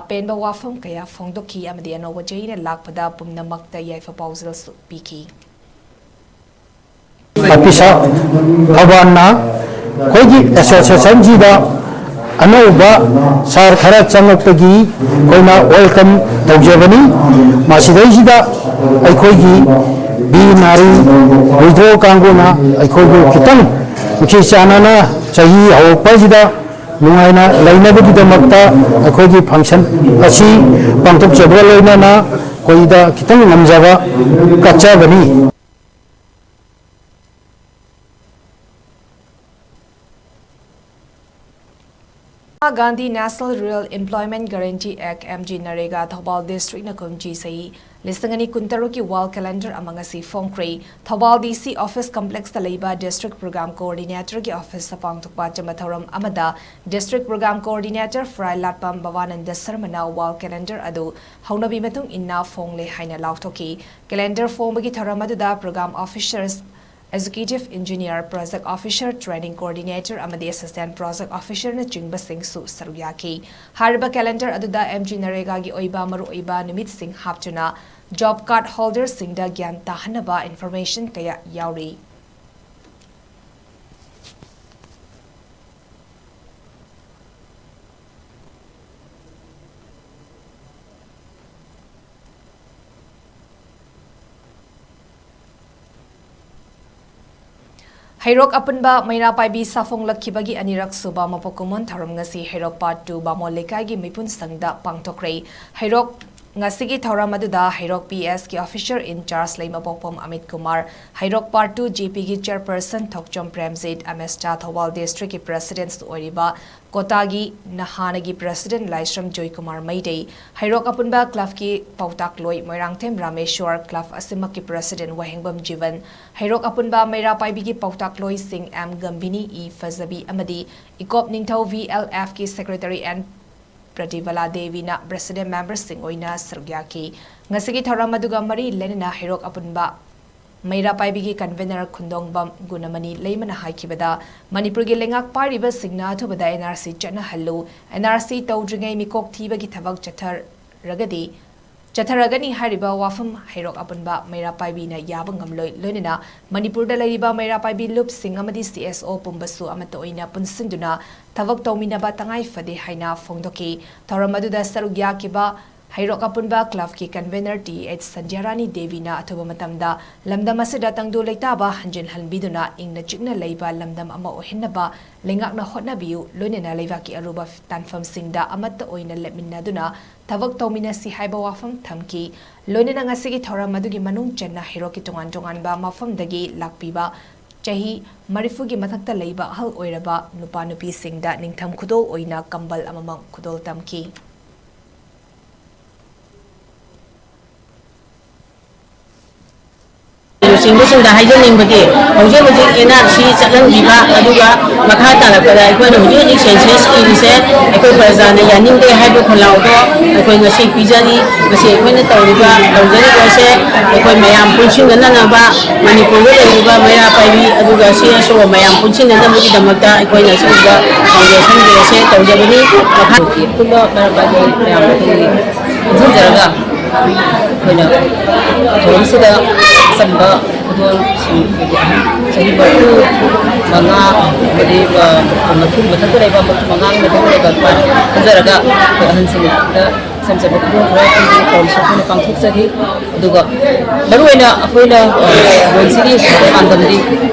ꯑꯄꯦꯟꯕ ꯋꯥꯐꯝ ꯀꯌꯥ ꯐꯣꯡꯗꯣꯛꯈꯤ ꯑꯃꯗꯤ ꯑꯅꯧꯕ ꯆꯍꯤꯅ ꯂꯥꯛꯄꯗ ꯄꯨꯝꯅꯃꯛꯇ ꯌꯥꯏꯐ ꯄꯥꯎꯖꯦꯜꯁꯨ ꯄꯤꯈꯤ꯫ ꯑꯣꯐꯤꯁꯥꯔ ꯊꯧꯕꯥꯜꯅ ꯑꯩꯈꯣꯏꯒꯤ association ꯁꯤꯗ ꯑꯅꯧꯕ ꯁꯥꯔ ꯈꯔ ꯆꯪꯂꯛꯄꯒꯤ ꯑꯩꯈꯣꯏꯅ welcome ꯇꯧꯖꯕꯅꯤ꯫ ꯃꯁꯤꯗꯩꯁꯤꯗ ꯑꯩꯈꯣꯏꯒꯤ ꯕꯤꯔ ꯅꯥꯔꯤ ꯋꯤꯗ꯭ꯔꯣ ꯀꯥꯡꯕꯨꯅ ꯑꯩꯈꯣꯏꯕꯨ ꯈꯤꯇꯪ ꯅꯨꯡꯁꯤ ꯆꯥꯟꯅꯅ ꯆꯍꯤ ꯍꯧꯔꯛꯄꯁꯤꯗ ꯅꯨꯡꯉꯥꯏꯅ ꯂꯩꯅꯕꯒꯤꯗꯃꯛꯇ ꯑꯩꯈꯣꯏꯒꯤ function ꯑꯁꯤ ꯄꯥꯡꯊꯣꯛꯆꯕꯒ ꯂꯣꯏꯅꯅ ꯑꯩꯈꯣꯏꯗ ꯈꯤꯇꯪ ꯉꯝꯖꯕ ꯀꯠꯆꯕꯅꯤ꯫ Mahatma Gandhi National Rural Employment Guarantee Act, M G NREGA, Thoubal districtꯅ ꯀꯨꯝꯖꯤ ꯆꯍꯤ ꯂꯤꯁꯤꯡ ꯑꯅꯤ ꯀꯨꯟꯇꯔꯨꯛꯀꯤ wall calendar ꯑꯃ ꯉꯁꯤ ꯐꯣꯡꯈ꯭ꯔꯦ꯫ ꯊꯧꯕꯥꯜ D C office complexꯇ ꯂꯩꯕ district program coordinatorꯒꯤ officeꯇ ꯄꯥꯡꯊꯣꯛꯄ ꯑꯆꯝꯕ ꯊꯧꯔꯝ ꯑꯃꯗ district program coordinator ꯐ꯭ꯔꯥꯏ ꯂꯥꯠꯄꯝ ꯚꯕꯥꯅꯟꯗ ꯁꯔꯃꯅ wall calendar ꯑꯗꯨ ꯍꯧꯅꯕꯤ ꯃꯇꯨꯡ ꯏꯟꯅ ꯐꯣꯡꯂꯦ ꯍꯥꯏꯅ ꯂꯥꯎꯊꯣꯛꯈꯤ꯫ Calendar ꯐꯣꯡꯕꯒꯤ ꯊꯧꯔꯝ ꯑꯗꯨꯗ program officers, executive engineer, project officer, training coordinator ꯑꯃꯗꯤ assistant project officerꯅꯆꯤꯡꯕꯁꯤꯡꯁꯨ ꯁꯔꯨꯛ ꯌꯥꯈꯤ꯫ ꯍꯥꯏꯔꯤꯕ calendar ꯑꯗꯨꯗ M G NREGAꯒꯤ ꯑꯣꯏꯕ ꯃꯔꯨꯑꯣꯏꯕ ꯅꯨꯃꯤꯠꯁꯤꯡ ꯍꯥꯞꯇꯨꯅ job card holderꯁꯤꯡꯗ ꯒ꯭ꯌꯥꯟ ꯇꯥꯍꯟꯅꯕ information ꯀꯌꯥ ꯌꯥꯎꯔꯤ꯫ ꯍꯩꯔꯣꯛ ꯑꯄꯨꯟꯕ ꯃꯩꯔꯥ ꯄꯥꯏꯕꯤ ꯁꯥꯐꯣꯡꯂꯛꯈꯤꯕꯒꯤ ꯑꯅꯤꯔꯛ ꯁꯨꯕ ꯃꯄꯣꯛ ꯀꯨꯝꯑꯣꯟ ꯊꯧꯔꯝ ꯉꯁꯤ ꯍꯩꯔꯣꯛ Part two ꯕꯥꯃꯣꯟ ꯂꯩꯀꯥꯏꯒꯤ ꯃꯤꯄꯨꯟ ꯁꯪꯗ ꯄꯥꯡꯊꯣꯛꯈ꯭ꯔꯦ꯫ ꯍꯩꯔꯣꯛ ꯉꯁꯤꯒꯤ ꯊꯧꯔꯝ ꯑꯗꯨꯗ ꯍꯩꯔꯣꯛ P S ꯀꯤ officer in charge ꯂꯩꯃꯄꯣꯛꯄꯝ Amit Kumar, Heirok Part two G Pꯒꯤ chairperson Thokchom Premjit, ꯑꯃꯦꯁꯇꯥ Thoubal districtꯀꯤ presidents ꯑꯣꯏꯔꯤꯕ ꯀꯣꯇꯥꯒꯤ ꯅꯍꯥꯅꯒꯤ president ꯂꯥꯏꯁ꯭ꯔꯝ ꯖꯣꯏꯀꯨꯃꯥꯔ ꯃꯩꯇꯩ, ꯍꯩꯔꯣꯛ ꯑꯄꯨꯟꯕ clubꯀꯤ ꯄꯥꯎꯇꯥꯛꯂꯣꯏ ꯃꯣꯏꯔꯥꯡꯊꯦꯝ ꯔꯥꯃꯦꯁ꯭ꯋꯔ, club ꯑꯁꯤꯃꯛꯀꯤ president ꯋꯥꯍꯦꯡꯕꯝ ꯖꯤꯕꯟ, ꯍꯩꯔꯣꯛ ꯑꯄꯨꯟꯕ ꯃꯩꯔꯥ ꯄꯥꯏꯕꯤꯒꯤ ꯄꯥꯎꯇꯥꯛꯂꯣꯏꯁꯤꯡ ꯑꯦꯝ ꯒꯝꯚꯤꯅꯤ, ꯏ ꯐꯖꯕꯤ ꯑꯃꯗꯤ ꯏꯀꯣꯞ ꯅꯤꯡꯊꯧ V L Fꯀꯤ secretary N ꯄ꯭ꯔꯇꯤꯚꯂꯥ ꯗꯦꯕꯤꯅ president memberꯁꯤꯡ ꯑꯣꯏꯅ ꯁꯔꯨꯛ ꯌꯥꯈꯤ꯫ ꯉꯁꯤꯒꯤ ꯊꯧꯔꯝ ꯑꯗꯨꯒ ꯃꯔꯤ ꯂꯩꯅꯅ ꯍꯩꯔꯣꯛ ꯑꯄꯨꯟꯕ ꯃꯩꯔꯥ ꯄꯥꯏꯕꯤꯒꯤ convener ꯈꯨꯟꯗꯣꯡꯕꯝ ꯒꯨꯅꯃꯅꯤ ꯂꯩꯃꯅ ꯍꯥꯏꯈꯤꯕꯗ, ꯃꯅꯤꯄꯨꯔꯒꯤ ꯂꯩꯉꯥꯛ ꯄꯥꯏꯔꯤꯕꯁꯤꯡꯅ ꯑꯊꯨꯕꯗ N R C ꯆꯠꯅꯍꯜꯂꯨ, N R C ꯇꯧꯗ꯭ꯔꯤꯉꯩ ꯃꯤꯀꯣꯛ ꯊꯤꯕꯒꯤ ꯊꯕꯛ ꯆꯠꯊꯔꯒꯗꯤ, ꯆꯠꯊꯔꯒꯅꯤ ꯍꯥꯏꯔꯤꯕ ꯋꯥꯐꯝ ꯍꯩꯔꯣꯛ ꯑꯄꯨꯟꯕ ꯃꯩꯔꯥ ꯄꯥꯏꯕꯤꯅ ꯌꯥꯕ ꯉꯝꯂꯣꯏ꯫ ꯂꯣꯏꯅꯅ ꯃꯅꯤꯄꯨꯔꯗ ꯂꯩꯔꯤꯕ ꯃꯩꯔꯥ ꯄꯥꯏꯕꯤ ꯂꯨꯞꯁꯤꯡ ꯑꯃꯗꯤ C S O ꯄꯨꯝꯕꯁꯨ ꯑꯃꯠꯇ ꯑꯣꯏꯅ ꯄꯨꯟꯁꯤꯟꯗꯨꯅ ꯊꯕꯛ ꯇꯧꯃꯤꯟꯅꯕ ꯇꯉꯥꯏ ꯐꯗꯦ ꯍꯥꯏꯅ ꯐꯣꯡꯗꯣꯛꯈꯤ꯫ ꯊꯧꯔꯝ ꯑꯗꯨꯗ ꯁꯔꯨꯛ ꯌꯥꯈꯤꯕ ꯍꯩꯔꯣꯛ ꯑꯄꯨꯟꯕ clubꯀꯤ convener T H ꯁꯟꯙ꯭ꯌꯥꯔꯥꯅꯤ ꯗꯦꯕꯤꯅ ꯑꯊꯨꯕ ꯃꯇꯝꯗ ꯂꯝꯗꯝ ꯑꯁꯤꯗ ꯇꯪꯗꯨ ꯂꯩꯇꯥꯕ ꯍꯟꯖꯤꯟꯍꯟꯕꯤꯗꯨꯅ ꯏꯪꯅ ꯆꯤꯛꯅ ꯂꯩꯕ ꯂꯝꯗꯝ ꯑꯃ ꯑꯣꯏꯍꯟꯅꯕ ꯂꯩꯉꯥꯛꯅ ꯍꯣꯠꯅꯕꯤꯌꯨ, ꯂꯣꯏꯅꯅ ꯂꯩꯕꯥꯛꯀꯤ ꯑꯔꯨꯕ ꯇꯥꯟꯐꯝꯁꯤꯡꯗ ꯑꯃꯠꯇ ꯑꯣꯏꯅ ꯂꯦꯞꯃꯤꯟꯅꯗꯨꯅ ꯊꯕꯛ ꯇꯧꯃꯤꯟꯅꯁꯤ ꯍꯥꯏꯕ ꯋꯥꯐꯝ ꯊꯝꯈꯤ꯫ ꯂꯣꯏꯅꯅ ꯉꯁꯤꯒꯤ ꯊꯧꯔꯝ ꯑꯗꯨꯒꯤ ꯃꯅꯨꯡ ꯆꯟꯅ ꯍꯩꯔꯣꯛꯀꯤ ꯇꯣꯉꯥꯟ ꯇꯣꯉꯥꯟꯕ ꯃꯐꯝꯗꯒꯤ ꯂꯥꯛꯄꯤꯕ ꯆꯍꯤ ꯃꯔꯤꯐꯨꯒꯤ ꯃꯊꯛꯇ ꯂꯩꯕ ꯑꯍꯜ ꯑꯣꯏꯔꯕ ꯅꯨꯄꯥ ꯅꯨꯄꯤꯁꯤꯡꯗ ꯅꯤꯡꯊꯝ ꯈꯨꯗꯣꯜ ꯑꯣꯏꯅ ꯀꯝꯕꯜ ꯑꯃꯃꯝ ꯈꯨꯗꯣꯜ ꯇꯝꯈꯤ꯫ ꯂꯨꯆꯤꯡꯕꯁꯤꯡꯗ ꯍꯥꯏꯖꯅꯤꯡꯕꯗꯤ, ꯍꯧꯖꯤꯛ ꯍꯧꯖꯤꯛ ꯑꯦꯟ ꯑꯥꯔ ꯁꯤ ꯆꯠꯍꯟꯕꯤꯕ, ꯑꯗꯨꯒ ꯃꯈꯥ ꯇꯥꯔꯛꯄꯗ ꯑꯩꯈꯣꯏꯅ ꯍꯧꯖꯤꯛ ꯍꯧꯖꯤꯛ ꯁꯦꯟꯁꯁ ꯏꯔꯤꯁꯦ ꯑꯩꯈꯣꯏ ꯄ꯭ꯔꯖꯥꯅ ꯌꯥꯅꯤꯡꯗꯦ ꯍꯥꯏꯕ ꯈꯣꯜꯂꯥꯎꯗꯣ ꯑꯩꯈꯣꯏ ꯉꯁꯤ ꯄꯤꯖꯔꯤ꯫ ꯃꯁꯤ ꯑꯩꯈꯣꯏꯅ ꯇꯧꯔꯤꯕ, ꯇꯧꯖꯔꯤꯕꯁꯦ ꯑꯩꯈꯣꯏ ꯃꯌꯥꯝ ꯄꯨꯟꯁꯤꯟꯅꯅꯕ, ꯃꯅꯤꯄꯨꯔꯗ ꯂꯩꯔꯤꯕ ꯃꯩꯔꯥ ꯄꯥꯏꯕꯤ ꯑꯗꯨꯒ ꯁꯤ ꯑꯁꯣ ꯃꯌꯥꯝ ꯄꯨꯟꯁꯤꯟꯅꯅꯕꯒꯤꯗꯃꯛꯇ ꯑꯩꯈꯣꯏꯅ ꯑꯁꯤꯒꯨꯝꯕ foundation day ꯑꯁꯦ ꯇꯧꯖꯕꯅꯤ꯫ ꯃꯈꯥ ꯑꯄꯨꯟꯕ ꯃꯔꯝ ꯑꯗꯨ ꯃꯌꯥꯝ ꯑꯗꯨ ꯄꯨꯟꯁꯤꯟꯖꯔꯒ ꯑꯩꯈꯣꯏꯅ ꯊꯧꯔꯝꯁꯤꯗ ꯑꯆꯝꯕ ꯈꯨꯗꯣꯜꯁꯤꯡ, ꯑꯩꯈꯣꯏꯒꯤ ꯑꯍꯟ ꯆꯍꯤ ꯃꯔꯤꯐꯨ ꯃꯉꯥ ꯑꯃꯗꯤ, ꯑ, ꯃꯔꯤꯐꯨ ꯃꯊꯛꯇ ꯂꯩꯕ, ꯃꯔꯤꯐꯨ ꯃꯉꯥꯒꯤ ꯃꯊꯛꯇ ꯂꯩꯕ ꯈꯟꯖꯔꯒ ꯑꯩꯈꯣꯏ ꯑꯍꯟꯁꯤꯡꯗ ꯏꯆꯝ ꯆꯝꯕ ꯈꯨꯗꯣꯜ ꯈꯔ ꯄꯤꯕꯒꯤ ꯊꯧꯔꯝꯁꯨ ꯑꯩꯈꯣꯏꯅ ꯄꯥꯡꯊꯣꯛꯆꯔꯤ꯫ ꯑꯗꯨꯒ ꯃꯔꯨꯑꯣꯏꯅ ꯑꯩꯈꯣꯏꯅ, ꯑ, ꯈꯨꯗꯣꯜꯁꯤꯒꯤ ꯄꯥꯟꯗꯝꯗꯤ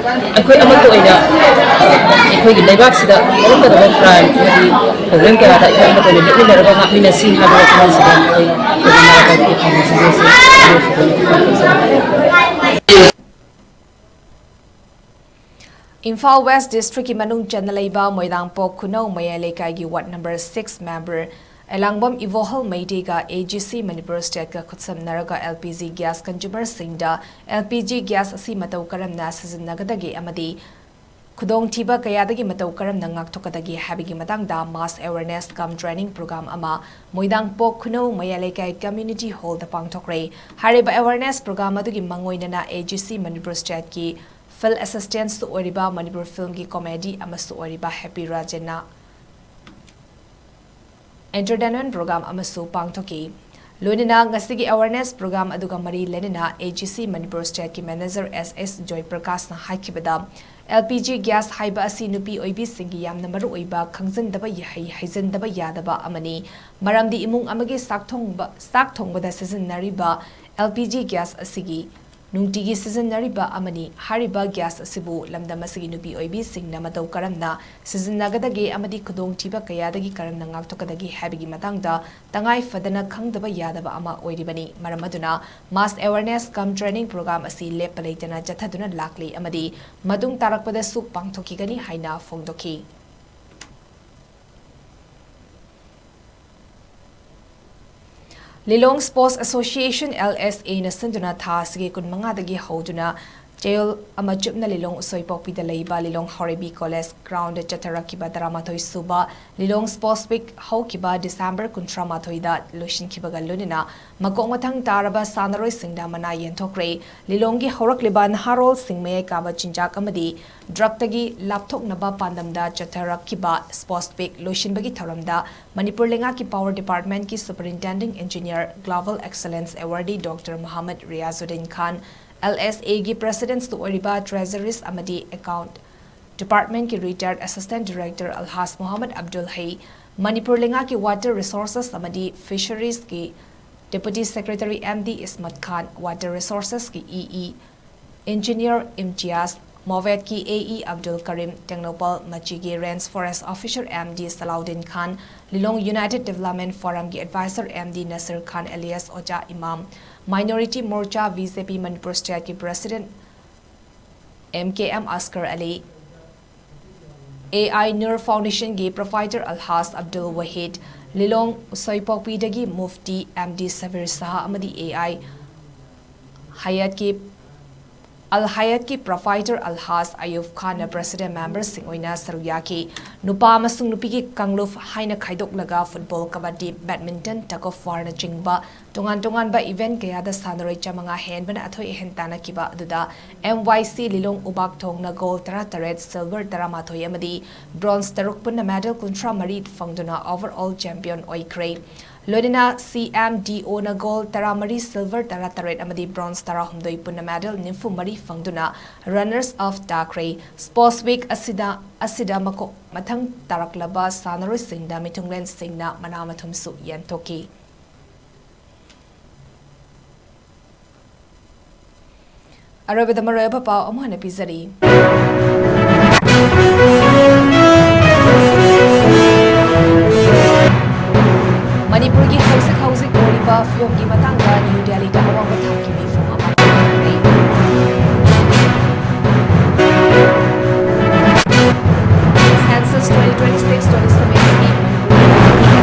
ꯑꯩꯈꯣꯏ ꯑꯃꯠꯇ ꯑꯣꯏꯅ ꯑꯩꯈꯣꯏꯒꯤ ꯂꯩꯕꯥꯛꯁꯤꯗ ꯊꯣꯛꯂꯛꯀꯗꯕ crime ꯑꯃꯗꯤ problem ꯀꯌꯥꯗ ꯑꯩꯈꯣꯏ ꯑꯃꯠꯇ ꯑꯣꯏꯅ ꯂꯦꯞꯃꯤꯟꯅꯔꯒ ꯉꯥꯛꯃꯤꯟꯅꯁꯤ ꯍꯥꯏꯕ ꯋꯥꯈꯜꯂꯣꯟꯁꯤꯗ ꯑꯩꯈꯣꯏ ꯃꯔꯥ ꯄꯥꯏꯕꯤ ꯐꯥꯎꯟꯗꯦꯁꯟꯒꯤ ꯑꯁꯤ ꯏꯝꯐꯥꯜ ꯋꯦꯁ ꯗꯤꯁꯇ꯭ꯔꯤꯛꯀꯤ ꯃꯅꯨꯡ ꯆꯟꯅ ꯂꯩꯕ ꯃꯣꯏꯔꯥꯡꯄꯣꯛ ꯈꯨꯅꯧ ꯃꯌꯥꯏ ꯂꯩꯀꯥꯏꯒꯤ ward number six member Elangbam ꯏꯕꯣꯍꯜ ꯃꯩꯇꯩꯒ A G C Manipur ꯁ꯭ꯇꯦꯠꯀ ꯈꯨꯠꯁꯝꯅꯔꯒ L P G gas consumerꯁꯤꯡꯗ L P G gas ꯑꯁꯤ ꯃꯇꯧ ꯀꯔꯝꯅ ꯁꯤꯖꯤꯟꯅꯒꯗꯒꯦ ꯑꯃꯗꯤ ꯈꯨꯗꯣꯡꯊꯤꯕ ꯀꯌꯥꯗꯒꯤ ꯃꯇꯧ ꯀꯔꯝꯅ ꯉꯥꯛꯊꯣꯛꯀꯗꯒꯦ ꯍꯥꯏꯕꯒꯤ ꯃꯇꯥꯡꯗ mass awareness cum training program ꯑꯃ ꯃꯣꯏꯔꯥꯡꯄꯣꯛ ꯈꯨꯅꯧ ꯃꯌꯥꯏ ꯂꯩꯀꯥꯏ community hallꯗ ꯄꯥꯡꯊꯣꯛꯈ꯭ꯔꯦ꯫ ꯍꯥꯏꯔꯤꯕ awareness program ꯑꯗꯨꯒꯤ ꯃꯥꯡꯑꯣꯏꯅꯅ A G C ꯃꯅꯤꯄꯨꯔ ꯁ꯭ꯇꯦꯠꯀꯤ field assistantꯁꯨ ꯑꯣꯏꯔꯤꯕ ꯃꯅꯤꯄꯨꯔ filmꯒꯤ comedy ꯑꯃꯁꯨ ꯑꯣꯏꯔꯤꯕ ꯍꯦꯄꯤ ꯔꯥꯖꯦꯟꯅ entertainment program ꯑꯃꯁꯨ ꯄꯥꯡꯊꯣꯛꯈꯤ꯫ ꯂꯣꯏꯅꯅ ꯉꯁꯤꯒꯤ awareness program ꯑꯗꯨꯒ ꯃꯔꯤ ꯂꯩꯅꯅ A G C ꯃꯅꯤꯄꯨꯔ ꯁ꯭ꯇꯦꯠꯀꯤ manager S S ꯖꯣꯏ ꯄ꯭ꯔꯀꯥꯁꯅ ꯍꯥꯏꯈꯤꯕꯗ, L P G gas ꯍꯥꯏꯕ ꯑꯁꯤ ꯅꯨꯄꯤ ꯑꯣꯏꯕꯤꯁꯤꯡꯒꯤ ꯌꯥꯝꯅ ꯃꯔꯨꯑꯣꯏꯕ ꯈꯪꯖꯤꯟꯗꯕ ꯌꯥꯍꯩ, ꯍꯩꯖꯤꯟꯗꯕ ꯌꯥꯗꯕ ꯑꯃꯅꯤ꯫ ꯃꯔꯝꯗꯤ ꯏꯃꯨꯡ ꯑꯃꯒꯤ ꯆꯥꯛ ꯊꯣꯡꯕ, ꯆꯥꯛ ꯊꯣꯡꯕꯗ ꯁꯤꯖꯤꯟꯅꯔꯤꯕ L P G gas ꯑꯁꯤꯒꯤ ꯅꯨꯡꯇꯤꯒꯤ ꯁꯤꯖꯤꯟꯅꯔꯤꯕ ꯑꯃꯅꯤ꯫ ꯍꯥꯏꯔꯤꯕ ꯒ꯭ꯌꯥꯁ ꯑꯁꯤꯕꯨ ꯂꯝꯗꯝ ꯑꯁꯤꯒꯤ ꯅꯨꯄꯤ ꯑꯣꯏꯕꯤꯁꯤꯡꯅ ꯃꯇꯧ ꯀꯔꯝꯅ ꯁꯤꯖꯤꯟꯅꯒꯗꯒꯦ ꯑꯃꯗꯤ ꯈꯨꯗꯣꯡꯊꯤꯕ ꯀꯌꯥꯗꯒꯤ ꯀꯔꯝꯅ ꯉꯥꯛꯊꯣꯛꯀꯗꯒꯦ ꯍꯥꯏꯕꯒꯤ ꯃꯇꯥꯡꯗ ꯇꯉꯥꯏ ꯐꯗꯅ ꯈꯪꯗꯕ ꯌꯥꯗꯕ ꯑꯃ ꯑꯣꯏꯔꯤꯕꯅꯤ꯫ ꯃꯔꯝ ꯑꯗꯨꯅ mass awareness cum training program ꯑꯁꯤ ꯂꯦꯞꯄ ꯂꯩꯇꯅ ꯆꯠꯊꯗꯨꯅ ꯂꯥꯛꯂꯤ ꯑꯃꯗꯤ ꯃꯇꯨꯡ ꯇꯥꯔꯛꯄꯗꯁꯨ ꯄꯥꯡꯊꯣꯛꯈꯤꯒꯅꯤ ꯍꯥꯏꯅ ꯐꯣꯡꯗꯣꯛꯈꯤ꯫ ꯂꯤꯂꯣꯡ Sports Association, L S A ꯅ ꯁꯤꯟꯗꯨꯅ ꯊꯥ ꯑꯁꯤꯒꯤ ꯀꯨꯟꯃꯉꯥꯗꯒꯤ ꯍꯧꯗꯨꯅ ꯆꯌꯣꯜ ꯑꯃ ꯆꯨꯞꯅ ꯂꯤꯂꯣꯡ ꯎꯁꯣꯏꯄꯣꯛꯄꯤꯗ ꯂꯩꯕ ꯂꯤꯂꯣꯡ ꯍꯥꯎꯔꯩꯕꯤ College ground ꯗ ꯆꯠꯊꯔꯛꯈꯤꯕ ꯇꯔꯥꯃꯥꯊꯣꯏ ꯁꯨꯕ ꯂꯤꯂꯣꯡ Sports Week ꯍꯧꯈꯤꯕ December ꯀꯨꯟꯊ꯭ꯔꯥ ꯃꯥꯊꯣꯏꯗ ꯂꯣꯏꯁꯤꯟꯈꯤꯕꯒ ꯂꯣꯏꯅꯅ ꯃꯀꯣꯛ ꯃꯊꯪ ꯇꯥꯔꯕ ꯁꯥꯟꯅꯔꯣꯏꯁꯤꯡꯗ ꯃꯅꯥ ꯌꯦꯟꯊꯣꯛꯈ꯭ꯔꯦ꯫ ꯂꯤꯂꯣꯡꯒꯤ ꯍꯧꯔꯛꯂꯤꯕ ꯅꯍꯥꯔꯣꯜꯁꯤꯡ ꯃꯌꯥꯏ ꯀꯥꯕ ꯆꯤꯟꯖꯥꯛ ꯑꯃꯗꯤ drug ꯇꯒꯤ ꯂꯥꯞꯊꯣꯛꯅꯕ ꯄꯥꯟꯗꯝꯗ ꯆꯠꯊꯔꯛꯈꯤꯕ Sports Week ꯂꯣꯏꯁꯤꯟꯕꯒꯤ ꯊꯧꯔꯝꯗ ꯃꯅꯤꯄꯨꯔ ꯂꯩꯉꯥꯛꯀꯤ Power Department ꯀꯤ Superintendent Engineer, Global Excellence Awardee Doctor ꯃꯣꯍꯥꯃꯗ Riyazuddin Khan, L S A ꯒꯤ President ꯁꯨ ꯑꯣꯏꯔꯤꯕ Treasuries ꯑꯃꯗꯤ Account Department ꯀꯤ Retired Assistant Director ꯑꯜꯍꯥꯖ ꯃꯣꯍꯥꯃꯗ ꯑꯕꯗꯨꯜ ꯍꯩ, ꯃꯅꯤꯄꯨꯔ ꯂꯩꯉꯥꯛꯀꯤ Water Resources ꯑꯃꯗꯤ Fisheries ꯀꯤ Deputy Secretary M D ꯏꯁꯃꯠ ꯈꯥꯟ, Water Resources ꯀꯤ E E Engineer ꯏꯝꯇꯤꯌꯥꯖ, ꯃꯣꯚꯦꯠ ꯀꯤ A E ꯑꯕꯗꯨꯜ ꯀꯔꯤꯝ, Tengnoupal ꯃꯆꯤꯒꯤ Range Forest Officer M D ꯁꯂꯥꯎꯗꯤꯟ ꯈꯥꯟ, ꯂꯤꯂꯣꯡ United Development Forum ꯒꯤ Advisor M D ꯅꯁꯤꯔ ꯈꯥꯟ alias ꯑꯣꯖꯥ ꯏꯃꯥꯝ, Minority Morcha B J P Manipur State ꯀꯤ President M K M Asgar Ali, A I Noor Foundation ꯒꯤ Proprietor ꯑꯜꯍꯥꯖ Abdul ꯋꯥꯍꯤꯗ, ꯂꯤꯂꯣꯡ ꯎꯁꯣꯏꯄꯣꯛꯄꯤꯗꯒꯤ Mufti M D Sabir Shah ꯑꯃꯗꯤ A I ꯍꯌꯥꯠꯀꯤ, ꯑꯜ ꯍꯌꯥꯠꯀꯤ Proprietor ꯑꯜꯍꯥꯖ ꯑꯌꯨꯕ ꯈꯥꯟꯅ President Member ꯁꯤꯡ ꯑꯣꯏꯅ ꯁꯔꯨꯛ ꯌꯥꯈꯤ꯫ ꯅꯨꯄꯥ ꯑꯃꯁꯨꯡ ꯅꯨꯄꯤꯒꯤ ꯀꯥꯡꯂꯨꯞ ꯍꯥꯏꯅ ꯈꯥꯏꯗꯣꯛꯂꯒ football, kabaddi, badminton, tug of war ꯅꯆꯤꯡꯕ ꯇꯣꯉꯥꯟ ꯇꯣꯉꯥꯟꯕ event ꯀꯌꯥꯗ ꯁꯥꯟꯅꯔꯣꯏ ꯆꯥꯃꯉꯥ ꯍꯦꯟꯕꯅ ꯑꯊꯣꯏ ꯑꯍꯦꯟ ꯇꯥꯟꯅꯈꯤꯕ ꯑꯗꯨꯗ M Y C ꯂꯤꯂꯣꯡ ꯎꯕꯥꯛ ꯊꯣꯡꯅ gold ꯇꯔꯥꯇꯔꯦꯠ, silver ꯇꯔꯥꯃꯥꯊꯣꯏ ꯑꯃꯗꯤ bronze ꯇꯔꯨꯛ ꯄꯨꯟꯅ medal ꯀꯨꯟꯊ꯭ꯔꯥ ꯃꯔꯤ ꯐꯪꯗꯨꯅ overall champion ꯑꯣꯏꯈ꯭ꯔꯦ꯫ ꯂꯣꯏꯅꯅ C M D O ꯅ gold ꯇꯔꯥꯃꯔꯤ, silver ꯇꯔꯥꯇꯔꯦꯠ ꯑꯃꯗꯤ bronze ꯇꯔꯥꯍꯨꯝꯗꯣꯏ ꯄꯨꯟꯅ medal ꯅꯤꯐꯨ ꯃꯔꯤ ꯐꯪꯗꯨꯅ runners up ꯇꯥꯈ꯭ꯔꯦ꯫ Sports Week ꯑꯁꯤꯗ, ꯑꯁꯤꯗ ꯃꯀꯣꯛ ꯃꯊꯪ ꯇꯥꯔꯛꯂꯕ ꯁꯥꯟꯅꯔꯣꯏꯁꯤꯡꯗ ꯃꯤꯊꯨꯡꯂꯦꯟꯁꯤꯡꯅ ꯃꯅꯥ ꯃꯊꯨꯝꯁꯨ ꯌꯦꯟꯊꯣꯛꯈꯤ꯫ ꯑꯔꯣꯏꯕꯗ ꯃꯔꯨꯑꯣꯏꯕ ꯄꯥꯎ ꯑꯃꯨꯛ ꯍꯟꯅ ꯄꯤꯖꯔꯤ꯫ ꯃꯅꯤꯄꯨꯔꯒꯤ ꯍꯧꯖꯤꯛ ꯍꯧꯖꯤꯛ ꯑꯣꯏꯔꯤꯕ ꯐꯤꯕꯝꯒꯤ ꯃꯇꯥꯡꯗ ꯅ꯭ꯌꯨ ꯗꯦꯜꯂꯤꯗ ꯑꯋꯥꯡꯕ ꯊꯥꯛꯀꯤ ꯃꯤꯐꯝ ꯑꯃ ꯄꯥꯡꯊꯣꯛꯈ꯭ꯔꯦ꯫ Census twenty twenty-six twenty-seven ꯒꯤ ꯃꯅꯤꯄꯨꯔꯒꯤ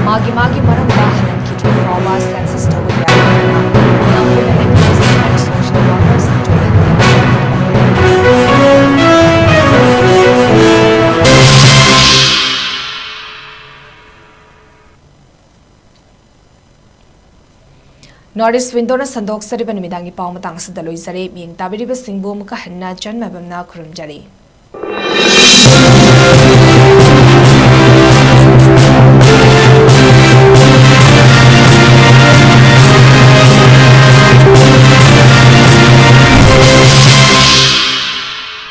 ꯃꯥꯒꯤ ꯃꯥꯒꯤ ꯃꯔꯝꯗ ꯍꯜꯍꯟꯈꯤꯗ꯭ꯔꯤ ꯐꯥꯎꯕ census ꯇꯧꯕ ꯌꯥꯏ ꯍꯥꯏꯅ ꯃꯤꯌꯥꯝ ꯄꯨꯝꯅꯃꯛ social workers ꯆꯣꯏꯍꯟꯈꯤ꯫ North East Windowꯅ ꯁꯟꯗꯣꯛꯆꯔꯤꯕ ꯅꯨꯃꯤꯗꯥꯡꯒꯤ ꯄꯥꯎ ꯃꯇꯥꯡ ꯑꯁꯤꯗ ꯂꯣꯏꯖꯔꯦ꯫ ꯃꯤꯠꯌꯦꯡ ꯇꯥꯕꯤꯔꯤꯕꯁꯤꯡꯕꯨ ꯑꯃꯨꯛꯀ ꯍꯟꯅ ꯆꯟꯃꯕꯝꯅ ꯈꯨꯔꯨꯝꯖꯔꯤ꯫